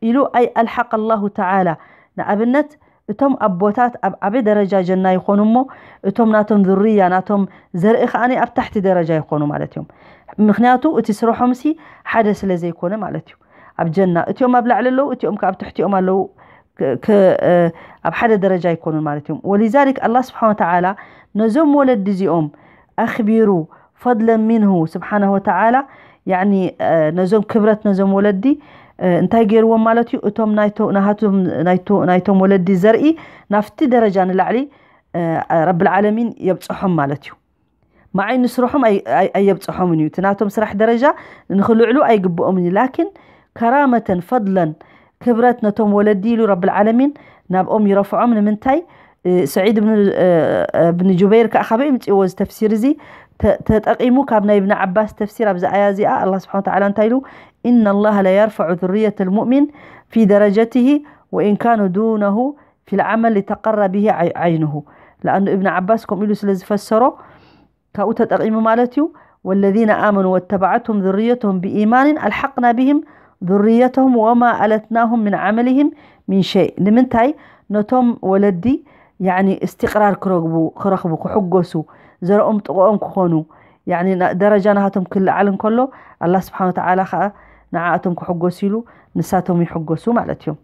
ኢሉ ኣይ ኣልሓቀ ላሁ ተዓላ ንኣብነት እቶም ኣቦታት ኣብ ዓበ ደረጃ ጀና ይኾኑ እሞ እቶም ናቶም ዙርያ ናቶም ዘርኢ ከዓኒ ኣብ ታሕቲ ደረጃ ይኾኑ ማለት እዮም። ምክንያቱ እቲ ስርሖምሲ ሓደ ስለ ዘይኮነ ማለት እዩ። ኣብ ጀና እቲኦም ኣብ ላዕሊ ኣለዉ፣ እቲኦም ከ ኣብ ትሕቲኦም ኣለዉ። ኣብ ሓደ ደረጃ ኣይኮኑን ማለት እዮም። ወሊዛሊክ ኣላ ስብሓን ወተዓላ ነዞም ወለዲ እዚኦም ኣኽቢሩ ፈድለን ሚንሁ ስብሓነ ወተዓላ ያኒ ነዞም ክብረት ነዞም ወለዲ እንታይ ገይርዎም ማለት እዩ? እቶም ናይቶም ወለዲ ዘርኢ ናብቲ ደረጃ ንላዕሊ ረብልዓለሚን የብፅሖም ማለት እዩ። መዓይ ንስርሖም ኣየብፅሖምን እዩ። እቲ ናቶም ስራሕ ደረጃ ንክልዕሉ ኣይግብኦምን እዩ። ላኪን ከራመተን ፈድለን ክብረት ነቶም ወለዲ ኢሉ ረብልዓለሚን ናብኦም ይረፍዖም። ንምንታይ? ስዒድ ብን ጁበይር ከዓ ካበይ ምፅእዎ እዚ ተፍሲር እዚ ተጠቂሙ ካብ ናይ እብን ዓባስ ተፍሲር ኣብዚ ኣያ እዚኣ ኣላ ስብሓን ተዓላ እንታይ ኢሉ? ኢና ላሃ ለየርፈዑ ذርየት ልሙእሚን ፊ ደረጀትህ ወኢን ካኑ ዱነሁ ፊ ልዓመል ሊተቀረ ብሂ ዓይኑሁ። ለኣኑ እብን ዓባስ ከምኡ ኢሉ ስለ ዝፈሰሮ ካብኡ ተጠቂሙ ማለት እዩ። ወለዚነ ኣመኑ ወተበዓትሁም ذርየትሁም ብኢማንን ኣልሓቅና ብሂም ذርየትሁም ወማ ኣለትናሁም ምን ዓመልሂም ሚን ሸይ። ንምንታይ ነቶም ወለዲ ያኒ እስትቅራር ክረግቡ ክረኽቡ ክሕጎሱ ዘርኦም ጥቕኦም ክኾኑ ያኒ ና- ደረጃ ናሃቶም ክልዓል እንከሎ ኣላህ ስብሓን ወተዓላ ከዓ ንዓኣቶም ክሕጎስ ኢሉ ንሳቶም ይሕጎሱ ማለት እዮም።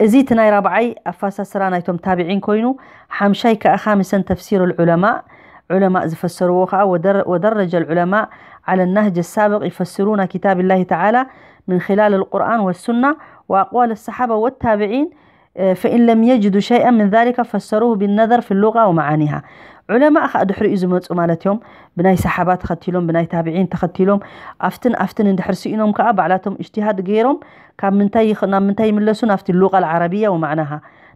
እዚ እቲ ናይ ራብዓይ ኣፈሳስራ ናይቶም ታቢዒን ኮይኑ፣ ሓምሻይ ከዓ ካሚሰን ተፍሲር ልዑለማእ፣ ዑለማእ ዝፈሰርዎ ከዓ ወደር- ወደረጀ ልዑለማእ على النهج السابق يفسرون كتاب الله تعالى من خلال القرآن والسنة وأقوال الصحابة والتابعين فإن لم يجدوا شيئا من ذلك فسروه بالنظر في اللغة ومعانيها. ዑለማእ ከዓ ድሕሪኡ ዝመፁ ማለት እዮም። ብናይ ሰሓባ ተኸቲሎም ብናይ ታብዒን ተኸቲሎም ኣፍትን ኣፍትን እንድሕር ስኢኖም ከዓ ባዕላቶም እጅትሃድ ገይሮም ካብ ምንታይ ይኽ- ናብ ምንታይ ይምለሱ? ናብቲ ሉቃ ዓረብያ ወማዕናሃ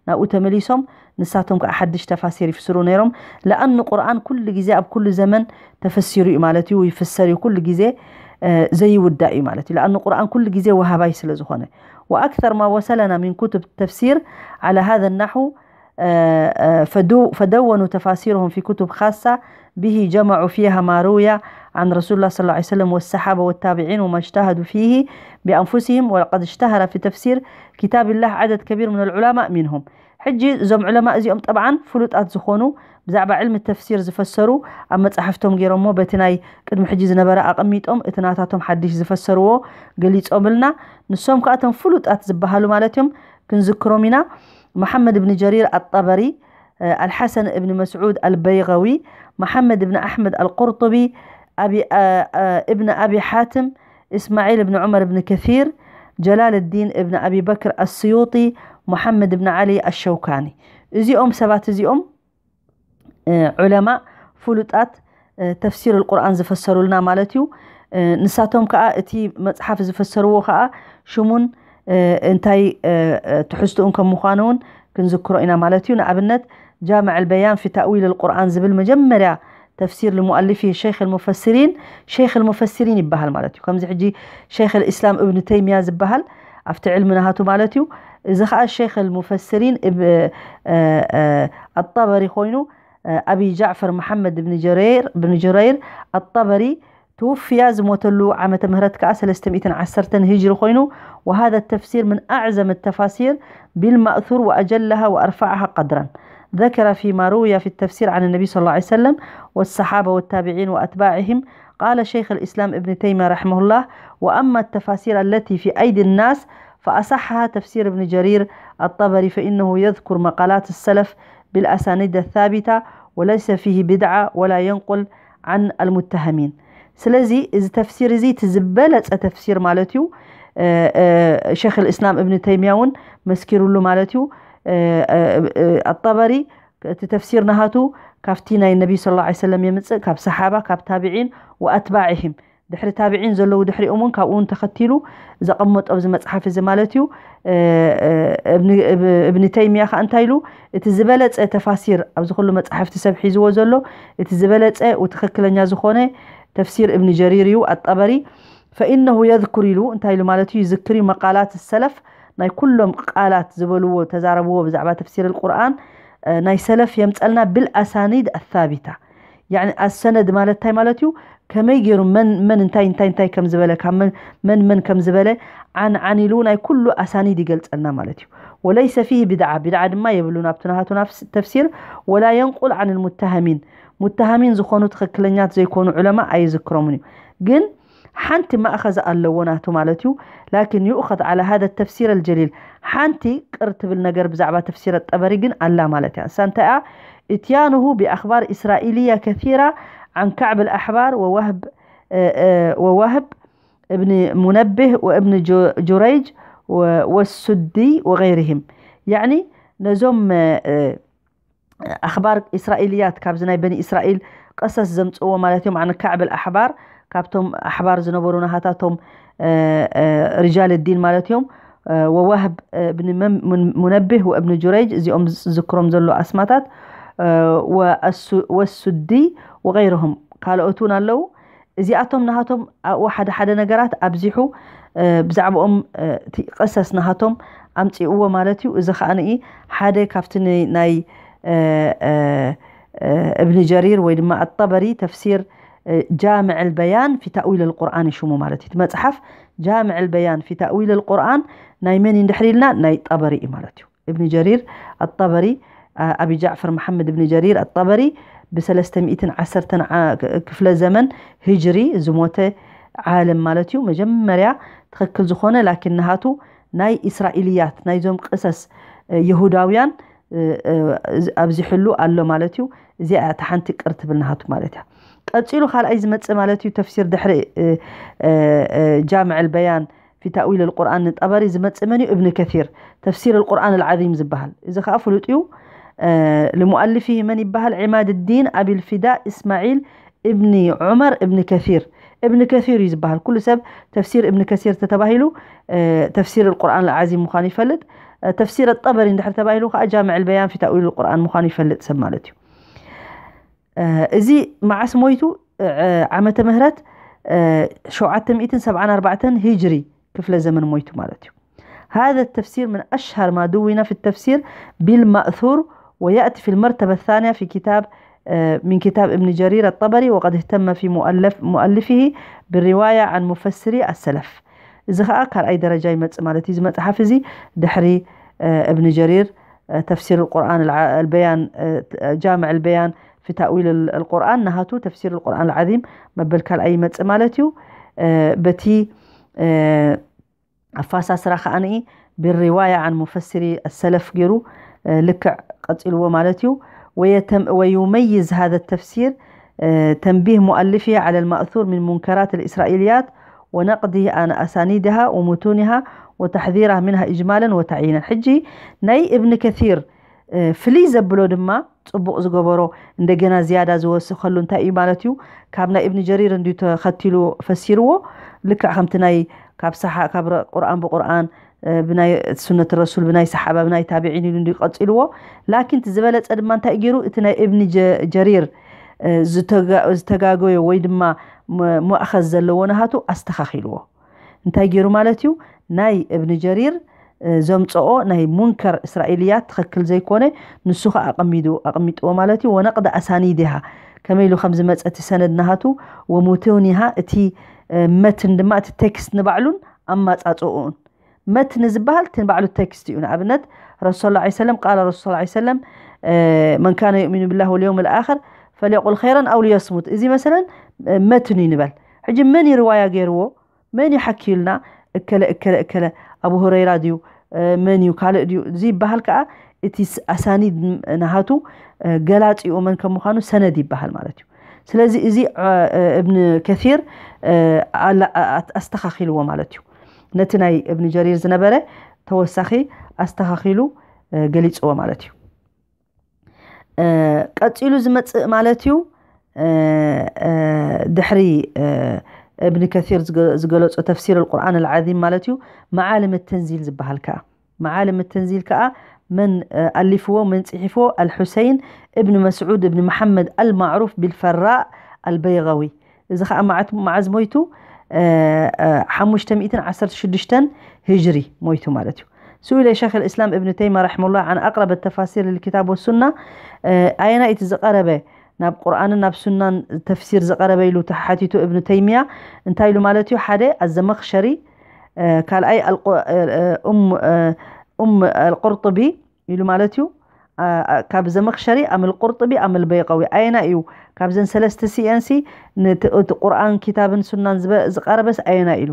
ናብኡ ተመሊሶም ንሳቶም ከዓ ሓድሽ ተፋሲር ይፍስሩ ነይሮም። ለኣኑ ቁርኣን ኩሉ ግዜ ኣብ ኩሉ ዘመን ተፈሲሩ እዩ ማለት እዩ፣ ይፍሰር እዩ ኩሉ ግዜ ዘይውዳእ እዩ ማለት እዩ። ለኣኑ ቁርኣን ኩሉ ግዜ ወሃባይ ስለ ዝኾነ وأكثر ما وصلنا من كتب التفسير على هذا النحو فدونوا تفاسيرهم في كتب خاصة به جمعوا فيها ما روي عن رسول الله صلى الله عليه وسلم والصحابة والتابعين وما اجتهدوا فيه بأنفسهم، ولقد اشتهر في تفسير كتاب الله عدد كبير من العلماء منهم. ሕጂ እዞም ዑለማ እዚኦም ጠብዓን ፍሉጣት ዝኾኑ ብዛዕባ ዕልሚ ተፍሲር ዝፈሰሩ ኣብ መጻሕፍቶም ገይሮሞ በቲ ናይ ቅድሚ ሕጂ ዝነበረ ኣቐሚጦም እቲ ናታቶም ሓድሽ ዝፈሰርዎ ገሊጾምልና። ንሶም ከዓ እቶም ፍሉጣት ዝበሃሉ ማለት እዮም። ክንዝክሮም ኢና። መሓመድ እብኒ ጀሪር ኣጠበሪ፣ ኣልሓሰን እብኒ መስዑድ ኣልበይغዊ፣ መሓመድ እብኒ ኣሕመድ ኣልቁርጡቢ፣ እብኒ ኣቢ ሓትም፣ እስማዒል እብኒ ዑመር እብኒ ከሲር፣ ጀላል ዲን እብኒ ኣቢ በክር ኣስዩጢ፣ መሓመድ እብኒ ዓሊ ኣሸውካኒ። እዚኦም ሰባት እዚኦም ዑለማ ፍሉጣት ተፍሲር ቁርኣን ዝፈሰሩልና ማለት እዩ። ንሳቶም ከዓ እቲ መፅሓፍ ዝፈሰርዎ ከዓ ሽሙን እንታይ ትሕዝትኡን ከም ምዃኑ እውን ክንዝክሮ ኢና ማለት እዩ። ንኣብነት ጃምዕ ልበያን ፊ ታእዊል ልቁርኣን ዝብል መጀመርያ ተፍሲር ልሙኣሊፊ ሸይኽ ልሙፈስሪን ሸይኽ ልሙፈስሪን ይበሃል ማለት እዩ። ከምዚ ሕጂ ሸይኽ ልእስላም እብኒ ተይሚያ ዝበሃል ኣብቲ ዕልሚ ናሃቱ ማለት እዩ። እዚ ከዓ ሸይኽ ልሙፈስሪን ኣጠበሪ ኮይኑ ኣቢ ጃዕፈር መሓመድ ብን ጀረይር ኣጠበሪ ትውፍያ ዝሞተሉ ዓመተ ምህረት ከዓ ሰለስተ ሚእትን ዓሰርተን ሂጅሪ ኮይኑ وهذا التفسير من أعظم التفاسير بالمأثور وأجلها وأرفعها قدرا ذكر فيما روي في التفسير عن النبي صلى الله عليه وسلم والصحابة والتابعين وأتباعهم قال شيخ الإسلام ابن تيمية رحمه الله وأما التفاسير التي في أيدي الناس فأصحها تفسير ابن جرير الطبري فإنه يذكر مقالات السلف بالأسانيد الثابتة وليس فيه بدعة ولا ينقل عن المتهمين. ስለዚ እዚ ተፍሲር እዚ እቲ ዝበለፀ ተፍሲር ማለት እዩ። ሸክ ልእስላም እብኒ ተይሚያ እውን መስኪሩሉ ማለት እዩ። ኣጠበሪ እቲ ተፍሲር ናሃቱ ካብቲ ናይ ነቢይ ስለ ላ ሰለም የምፅእ ካብ ሰሓባ ካብ ታብዒን ወኣትባዕህም ድሕሪ ታብዒን ዘለዉ ድሕሪኦም እውን ካብኡ እውን ተኸቲሉ ዘቐመጦ ኣብዚ መፅሓፍ እዚ ማለት እዩ። እብኒ ተይሚያ ከዓ እንታይ ኢሉ? እቲ ዝበለፀ ተፋሲር ኣብዚ ኩሉ መፅሓፍቲ ሰብ ሒዝዎ ዘሎ እቲ ዝበለፀ ትኽክለኛ ዝኾነ ተፍሲር እብኒ ጀሪር እዩ ኣጠበሪ ፈኢነሁ የዝኩር ኢሉ እንታይ ኢሉ ማለት እዩ ይዝክር እዩ መቃላት ሰለፍ ናይ ኩሎም ቃላት ዝበልዎ ተዛረብዎ ብዛዕባ ተፍሲር ቁርኣን ናይ ሰለፍ የምፀልና ብልኣሳኒድ ኣሳቢታ ያኒ ኣሰነድ ማለት እንታይ ማለት እዩ ከመይ ገይሩ መን መን እንታይ እንታይ እንታይ ከም ዝበለ ካብ መን መን መን ከም ዝበለ ዓን ዓን ኢሉ ናይ ኩሉ ኣሳኒድ ይገልፀልና ማለት እዩ ወለይሰ ፊህ ቢድዓ ቢድዓ ድማ የብሉን ኣብቲ ናሃቱ ተፍሲር ወላ የንቁል ዓን ልሙተሃሚን ሙተሃሚን ዝኾኑ ትኽክለኛት ዘይኮኑ ዑለማ ኣይዝክሮምን እዩ ግን ሓንቲ ማእኸዚ ኣለዎ ናቱ ማለት እዩ ላኪን يؤخذ على هذا التفسير الجليل ሓንቲ ቅር ትብል ነገር ብዛዕባ ተፍሲር ጠበሪ ግን ኣላ ማለት እያ እሳ እንታይ እያ إتيانه بأخبار إسرائيلية كثيرة عن كعب الأحبار ووهب ووهب ابن منبه وابن جريج والسدي وغيرهم يعني ነዞም ኣኽባር እስራኤልያት ካብዚ ናይ በኒ እስራኤል ቀሰስ ዘምፅዎ ማለት እዮም عن كعب الأحبار ካብቶም ኣሕባር ዝነበሩ ናሃታቶም رجال الدين ማለት እዮም ووهب ابن منبه وابن جريج እዚኦም ዝዝክሮም ዘሎ ኣስማታት والسدي وغيرهم ካልኦት እውን ኣለዉ እዚኣቶም ናሃቶም ኣብኡ ሓደ ሓደ ነገራት ኣብዚሑ ብዛዕባኦም እቲ ቀሰስ ናሃቶም ኣምፅእዎ ማለት እዩ እዚ ከዓ ንኢ ሓደ ካብቲ ናይ እብኒ ጀሪር ወይ ድማ ኣጠበሪ ተፍሲር ጃምዕ ልበያን ፊ ታእዊል ልቁርኣን ሽሙ ማለት እዩ እቲ መፅሓፍ ጃምዕ ልበያን ፊ ታእዊል ልቁርኣን ናይ መን እንድሕር ኢልና ናይ ጠበሪ እዩ ማለት እዩ እብኒ ጀሪር ኣጠበሪ ኣቢ ጃዕፈር መሓመድ እብኒ ጀሪር ኣጠበሪ ብሰለስተ ሚእትን ዓሰርተን ክፍለ ዘመን ህጅሪ ዝሞተ ዓለም ማለት እዩ። መጀመርያ ትኽክል ዝኾነ ላኪን ንሃቱ ናይ እስራኤልያት ናይዞም ቅሰስ የሁዳውያን ኣብዚሕሉ ኣሎ ማለት እዩ። እዚኣ እታ ሓንቲ ቅር ትብል ንሃቱ ማለት እያ። ቀፂሉ ካልኣይ ዝመፅእ ማለት እዩ ተፍሲር ድሕሪ ጃምዕ ልበያን في تأويل القرآن الطبري ዝመፅእ መን እዩ? እብን ከሲር ተፍሲር القرآن العظيم ዝበሃል። እዚ ከዓ ፍሉጥ እዩ። لمؤلفه መን ይበሃል? عماد الدين أبي الفداء إسماعيل ابن عمر ابن كثير. እብን ከሲር እዩ ዝበሃል። ኩሉ ሰብ ተፍሲር እብን ከሲር ተተባሂሉ ተፍሲር القرآن العظيم ምዃኑ ይፈልጥ። ተፍሲር ጠበሪ እንድሕር ተባሂሉ ከዓ ጃምዕ ልበያን في تأويل القرآن ምዃኑ ይፈልጥ ሰብ ማለት እዩ። እዚ መዓስ ሞይቱ? ዓመተ ምህረት ሸውዓተ ሚእትን ሰብዓን ኣርባዕተን ሂጅሪ ክፍለ ዘመን ሞይቱ ማለት እዩ። هذا التفسير من أشهر ما دون في التفسير بالمأثور، ويأتي في المرتبة الثانية في كتاب من كتاب ابن جرير الطبري، وقد اهتم في مؤلف مؤلفه بالرواية عن مفسري السلف. እዚ ከዓ ካልኣይ ደረጃ ይመፅእ ማለት እዩ። እዚ መፅሓፍ እዚ ድሕሪ እብን ጀሪር ተፍሲር القرآن البيان ጃምዕ البيان في تأويل القرآن ናሃቱ ተፍሲር القرآن العظيم መበል ካልኣይ ይመፅእ ማለት እዩ። በቲ ኣፋሳስራ ከዓኒ بالرواية عن مفسري السلف ገይሩ ልክዕ ቀፂልዎ ማለት እዩ። ويميز هذا التفسير تنبيه مؤلفه على المأثور من منكرات الإسرائيليات ونقده عن أسانيدها ومتونها وتحذيره منها إجمالا وتعيينا. ሕጂ ናይ እብን ከሲር ፍልይ ዘብሎ ድማ ፅቡቕ ዝገበሮ እንደገና ዝያዳ ዝወሰኸሉ እንታይ እዩ ማለት እዩ? ካብ ናይ እብን ጀሪር እንዲዩ ተኸቲሉ ፈሲርዎ። ልክዕ ከምቲ ናይ ካብ ሰሓ ካብ ቁርኣን ብቁርኣን ብናይ ሱነት ረሱል ብናይ ሰሓባ ብናይ ታቢዒን ኢሉ እንዲዩ ቀፂልዎ። ላኪን እቲ ዝበለፀ ድማ እንታይ ገይሩ? እቲ ናይ እብን ጀሪር ዝተጋገዮ ወይ ድማ ሙእኸዝ ዘለዎ ናሃቱ ኣስተኻኺልዎ። እንታይ ገይሩ ማለት እዩ? ናይ እብን ጀሪር ዘምፀኦ ናይ ሙንከር እስራኤልያት ትኽክል ዘይኮነ ንሱ ከዓ ኣቐሚጡ ኣቐሚጥዎ ማለት እዩ። ወነቕደ ኣሳኒድሃ ከመይ ኢሉ ከም ዝመፀ እቲ ሰነድ ናሃቱ ወሙትውኒሃ እቲ መትን ድማ እቲ ቴክስት ንባዕሉን ኣማፃፅኦኡን መትን ዝበሃል እቲ ንባዕሉ ቴክስት እዩ። ንኣብነት ረሱል ላ ሰለም ቃለ ረሱል ላ ሰለም መን ካነ ዩእሚኑ ብላህ ወልየውም ልኣኽር ፈልየቁል ኸይረን ኣው ሊየስሙት። እዚ መሰለን መትን እዩ ንበል። ሕጂ መን እዩ ርዋያ ገይርዎ? መን እዩ ሓኪዩልና? እከለ እከለ እከለ ኣቡ ሁረይራ ድዩ መን እዩ ካልእ ድዩ እዚ ይበሃል ከዓ እቲ ኣሳኒድ ናሃቱ ገላፂኡ መን ከም ምዃኑ ሰነድ ይበሃል ማለት እዩ። ስለዚ እዚ እብን ከሲር ኣስተኻኺልዎ ማለት እዩ። ነቲ ናይ እብን ጀሪር ዝነበረ ተወሳኺ ኣስተኻኺሉ ገሊፅዎ ማለት እዩ። ቀፂሉ ዝመፅእ ማለት እዩ ድሕሪ እብን ከሲር ዝገለፆ ተፍሲር القرآن العظيم ማለት እዩ መዓልም ተንዚል ዝበሃል ከዓ መዓልም ተንዚል ከዓ መን ኣሊፍዎ መን ፅሒፍዎ ኣልሑሰይን እብን መስዑድ እብን መሓመድ ኣልማዕሩፍ ቢልፈራእ ኣልበይغዊ። እዚ ከዓ መዓዝ ሞይቱ? ሓሙሽተ ሚእትን ዓሰርተ ሽዱሽተን ሂጅሪ ሞይቱ ማለት እዩ። سئل شيخ الإسلام ابن تيمية رحمه الله عن أقرب التفاسير للكتاب والسنة ኣየናይ እቲ ዝቐረበ ናብ ቁርኣንን ናብ ሱናን ተፍሲር ዝቐረበ ኢሉ ተሓቲቱ እብን ተይሚያ እንታይ ኢሉ ማለት እዩ? ሓደ ኣዘመኽሸሪ ካልኣይ ኡም ኣልቁርጥቢ ኢሉ ማለት እዩ። ካብ ዘመኽሸሪ ኣም ኣልቁርጥቢ ኣም ኣልበይቀዊ ኣየና እዩ? ካብዘን ሰለስተ ሲኤንሲ እቲ ቁርኣን ኪታብን ሱናን ዝቐረበስ ኣየና ኢሉ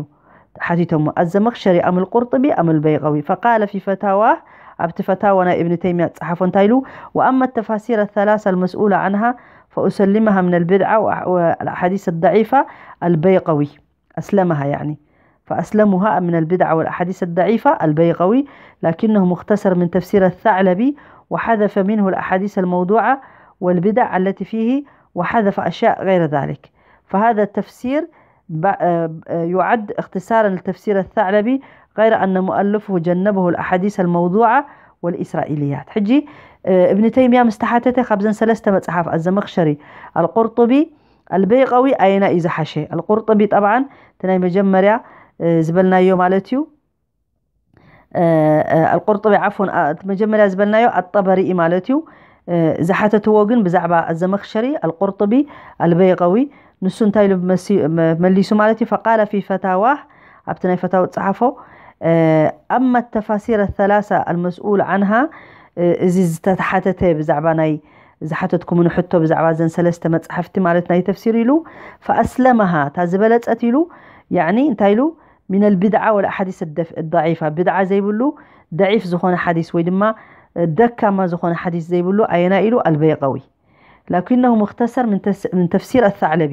ሓቲቶሞ። ኣዘመኽሸሪ ኣም ኣልቁርጥቢ ኣም ኣልበይቀዊ ፈቃለ ፊ ፈታዋ ኣብቲ ፈታዋ ናይ እብን ተይሚያ ዝፀሓፎ እንታይ ኢሉ? وأما التفاسير الثلاثة المسؤول عنها فأسلمها من البدعة والأحاديث الضعيفة البيقوي أسلمها يعني فأسلمها من البدع والأحاديث الضعيفة البيقوي، لكنه مختصر من تفسير الثعلبي وحذف منه الأحاديث الموضوعة والبدع التي فيه وحذف أشياء غير ذلك. فهذا التفسير يعد اختصارا لتفسير الثعلبي، غير أن مؤلفه جنبه الأحاديث الموضوعة والإسرائيليات. ሕጂ እብን ተይሚያ ምስ ተሓተተ ካብዘን ሰለስተ መፅሓፍ ኣዘመኽሸሪ ኣልቁርጡቢ ኣልበይቀዊ ኣየና እዩ ዝሓሸ? ኣልቁርጥቢ ጠብዓን እቲ ናይ መጀመርያ ዝበልናዮ ማለት እዩ። ኣልቁርጥቢ ዓፎን መጀመርያ ዝበልናዮ ኣጠበሪ እዩ ማለት እዩ። ዝሓተትዎ ግን ብዛዕባ ኣዘመኽሸሪ ኣልቁርጥቢ ኣልበይቀዊ ንሱ እንታይ ኢሉ መሊሱ ማለት እዩ? ፈቃለ ፊ ፈታዋህ ኣብቲ ናይ ፈታዊ ዝፀሓፎ ኣማ ተፋሲር ኣላሳ ኣልመስኡል ዓንሃ እዚ ዝተተሓተተ ብዛዕባ ናይ ዝሓተትኩምኒ ሕቶ ብዛዕባ ዘን ሰለስተ መጻሕፍቲ ማለት ናይ ተፍሲር ኢሉ፣ ፈኣስለመሃ፣ እታ ዝበለጸት ኢሉ፣ ያዕኒ እንታይ ኢሉ፣ ሚነል ቢድዓ ወል ኣሓዲስ ደፍ ዳዒፋ፣ ቢድዓ ዘይብሉ፣ ደዒፍ ዝኾነ ሓዲስ ወይ ድማ ደካማ ዝኾነ ሓዲስ ዘይብሉ ኣየና ኢሉ፣ ኣልበይቀዊ። ላኪነሁ ሙኽተሰር ምን ተስ- ምን ተፍሲር ኣሳዕለቢ።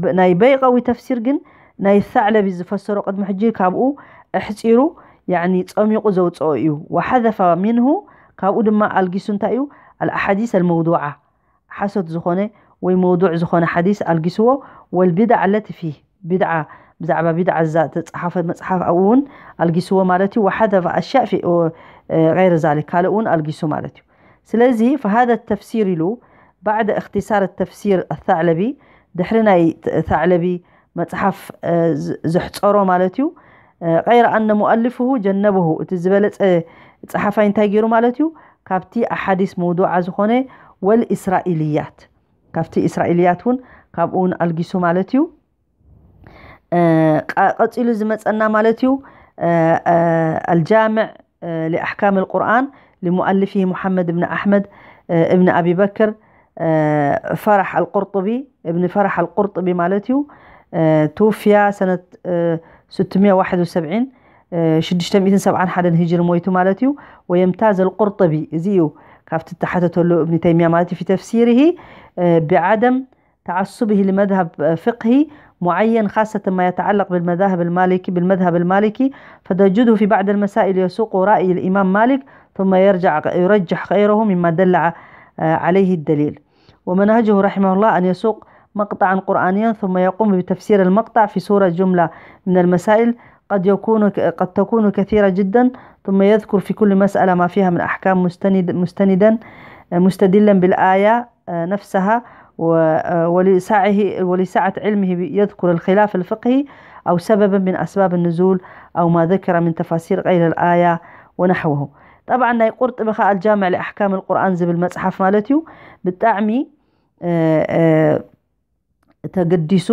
ብ- ናይ በይቀዊ ተፍሲር ግን ናይ ሳዕለቢ ዝፈሰሮ ቅድሚ ሕጂ ካብኡ ኣሕፂሩ፣ ያኒ ጸሚቑ ዘውፅኦ እዩ። ወሓዘፈ ሚንሁ፣ ካብኡ ድማ ኣልጊሱ እንታይ እዩ፣ ኣልኣሓዲስ ኣልመውዱዓ፣ ሓሶት ዝኾነ ወይ መውዱዕ ዝኾነ ሓዲስ ኣልጊስዎ። ወልቢድዓ ኣለቲ ፊህ፣ ቢድዓ፣ ብዛዕባ ቢድዓ እዛ ተፃሓፈ መፅሓፍ ኣብኡ እውን ኣልጊስዎ ማለት እዩ። ወሓዘፈ ኣሽያእ ፊ غير ذلك፣ ካልእ እውን ኣልጊሱ ማለት እዩ። ስለዚ فهذا التفسير ኢሉ بعد اختصار التفسير الثعلبي፣ ድሕሪ ናይ ثعلبي መፅሓፍ ዘሕፀሮ ማለት እዩ። غير أن مؤلفه جنبه، እቲ ዝበለፀ ፀሓፋይ እንታይ ገይሩ ማለት እዩ፣ ካብቲ ኣሓዲስ መውዱዓ ዝኾነ ወልእስራኤልያት፣ ካብቲ እስራኤልያት እውን ካብኡ እውን ኣልጊሱ ማለት እዩ። ቀፂሉ ዝመፀና ማለት እዩ። الجامع لأحكام القرآن لمؤلفه محمد بن أحمد بن أبي بكر فرح القرطبي، ابن فرح القرطبي ማለት እዩ። توفي سنة ستمية واحد وسبعين، ሽዱሽተ ሚእትን ሰብዓን ሓደን ሂጅሪ ሞይቱ ማለት እዩ። ويمتاز القرطبي، እዚ እዩ ካብቲ እተሓተተሉ እብኒ ተይሚያ ማለት እዩ። في تفسيره بعدم تعصبه لمذهب فقهي معين، خاصة ما يتعلق بالمذاهب المالكي، بالمذهب المالكي، فتجده في بعض المسائل يسوق رأي الإمام مالك، ثم يرجع يرجح غيره مما دل عليه الدليل. ومنهجه رحمه الله أن يسوق مقطعا قرآنيا ثم يقوم بتفسير المقطع في صورة جملة من المسائل قد يكون قد تكون كثيرة جدا، ثم يذكر في كل مسألة ما فيها من أحكام مستند مستندا مستدلا بالآية نفسها، ولسعه ولسعة علمه يذكر الخلاف الفقهي أو سببا من أسباب النزول أو ما ذكر من تفاسير غير الآية ونحوه. طبعا ናይ ቁርጥቢ ከኣ الجامع لأحكام القرآن ዝብል መጽሓፍ ማለት እዩ። ብጣዕሚ ተገዲሱ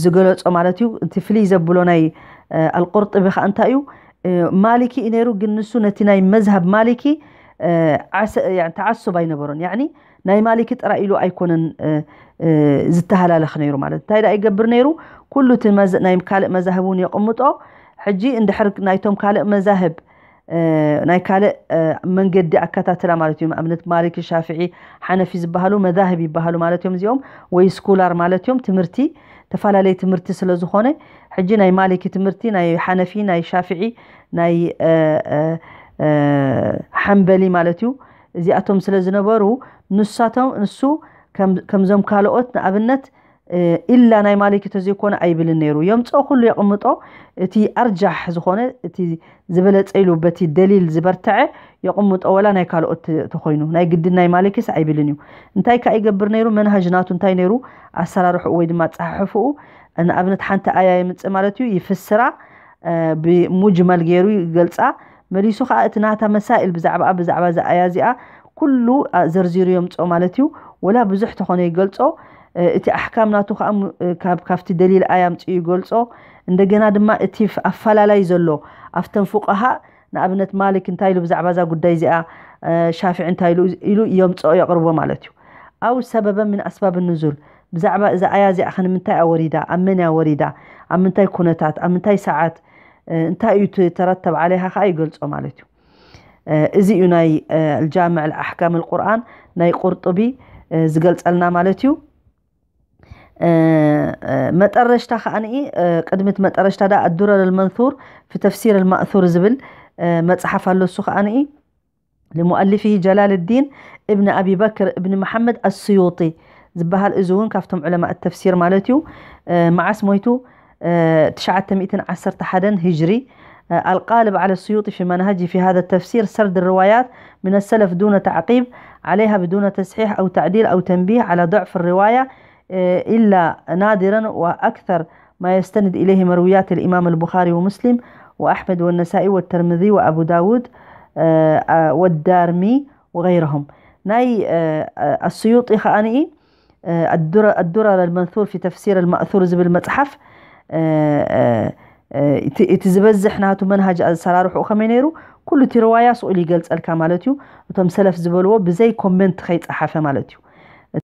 ዝገለጾ ማለት እዩ። እቲ ፍልይ ዘብሎ ናይ ኣልቁርጥቢ ከኣ እንታይ እዩ፣ ማሊኪ እዩ ነይሩ፣ ግን ንሱ ነቲ ናይ መዝሃብ ማሊኪ ተዓሱብ ኣይነበሮን። ያኒ ናይ ማሊኪ ጥራይ ኢሉ ኣይኮነን ዝተሃላለኽ ነይሩ ማለት። እንታይ ደኣ ይገብር ነይሩ፣ ኩሉ እቲ ናይ ካልእ መዛህብ እውን የቕምጦ። ሕጂ እንድሕር ናይቶም ካልእ መዛህብ ናይ ካልእ መንገዲ ኣከታትላ ማለት እዩ። ኣብነት ማሊክ፣ ሻፍዒ፣ ሓነፊ ዝበሃሉ መዛህብ ይበሃሉ ማለት እዮም እዚኦም፣ ወይ ስኩላር ማለት እዮም። ትምህርቲ፣ ተፈላለየ ትምህርቲ ስለ ዝኾነ፣ ሕጂ ናይ ማሊኪ ትምህርቲ፣ ናይ ሓነፊ፣ ናይ ሻፍዒ፣ ናይ ሓንበሊ ማለት እዩ። እዚኣቶም ስለ ዝነበሩ ንሳቶም ንሱ ከምዞም ካልኦት ንኣብነት ኢላ ናይ ማሊኪ ተዘይኮነ ኣይብልን ነይሩ። የምፅኦ ኩሉ የቕምጦ፣ እቲ ኣርጃሕ ዝኾነ እቲ ዝበለፀ ኢሉ በቲ ደሊል ዝበርትዐ የቕምጦ፣ ወላ ናይ ካልኦት ተኾይኑ ናይ ግድን ናይ ማሊኪስ ኣይብልን እዩ። እንታይ ከዓ ይገብር ነይሩ? መንሃጅ ናቱ እንታይ ነይሩ? ኣሰራርሕኡ ወይ ድማ ኣፀሓሕፍኡ፣ ንኣብነት ሓንቲ ኣያ የምፅእ ማለት እዩ፣ ይፍስራ፣ ብሙጅመል ገይሩ ይገልፃ። መሊሱ ከዓ እቲ ናታ መሳኢል ብዛዕባ ብዛዕባ እዛ ኣያ እዚኣ ኩሉ ዘርዚሩ የምፅኦ ማለት እዩ። ወላ ብዙሕ ተኾነ ይገልፆ። እቲ ኣሕካም ናቱ ከዓ ካብቲ ደሊል ኣያ ኣምፅኡ ይገልፆ። እንደገና ድማ እቲ ኣፈላላይ ዘሎ ኣብተን ፉቃሃ፣ ንኣብነት ማሊክ እንታይ ኢሉ ብዛዕባ እዛ ጉዳይ እዚኣ፣ ሻፊዒ እንታይ ኢሉ ኢሉ የምፅኦ የቕርቦ ማለት እዩ። ኣው ሰበበ ምን ኣስባብ ንዙል፣ ብዛዕባ እዛ ኣያ እዚኣ ከ ንምንታይ እያ ወሪዳ፣ ኣብ መን እያ ወሪዳ፣ ኣብ ምንታይ ኩነታት፣ ኣብ ምንታይ ሰዓት፣ እንታይ እዩ ተረተብ ዓለይሃ ከዓ ይገልፆ ማለት እዩ። እዚ እዩ ናይ الجامع لأحكام القرآن ናይ ቁርጡቢ ዝገልፀልና ማለት እዩ። መጠረሽታ ከዓኒ ቅድሚት መጠረሽታ ዳ الدرر المنثور في تفسير المأثور ዝብል መፅሓፍ ኣሎ። እሱ ከዓኒ لمؤلفه جلال الدين ابن أبي بكر ابن محمد السيوطي ዝበሃል፣ እዚ እውን ካብቶም ዑለማء التفسير ማለት እዩ። መዓስ ሞይቱ? ትሽዓተ ሚእትን ዓሰርተ ሓደን ሂጅሪ። الغالب على السيوطي في منهجه في هذا التفسير سرد الروايات من السلف دون تعقيب عليها بدون تصحيح أو تعديل أو تنبيه على ضعف الرواية، إلا نادرا، وأكثر ما يستند إليه مرويات الإمام البخاري ومسلم وأحمد والنسائي والترمذي وأبو داود والدارمي وغيرهم. ናይ السيوطي ከዓኒ الدرر المنثور في تفسير المأثور ዝብል መፅሓፍ እቲ ዝበዝሕ ናቱ መንሃጅ ኣሰራርሕኡ ከመይ ነይሩ? ኩሉ እቲ ርዋያ ስቕ ኢሉ ይገልጸልካ ማለት እዩ። እቶም ሰለፍ ዝበልዎ ብዘይ ኮመንት ከይጸሓፈ ማለት እዩ።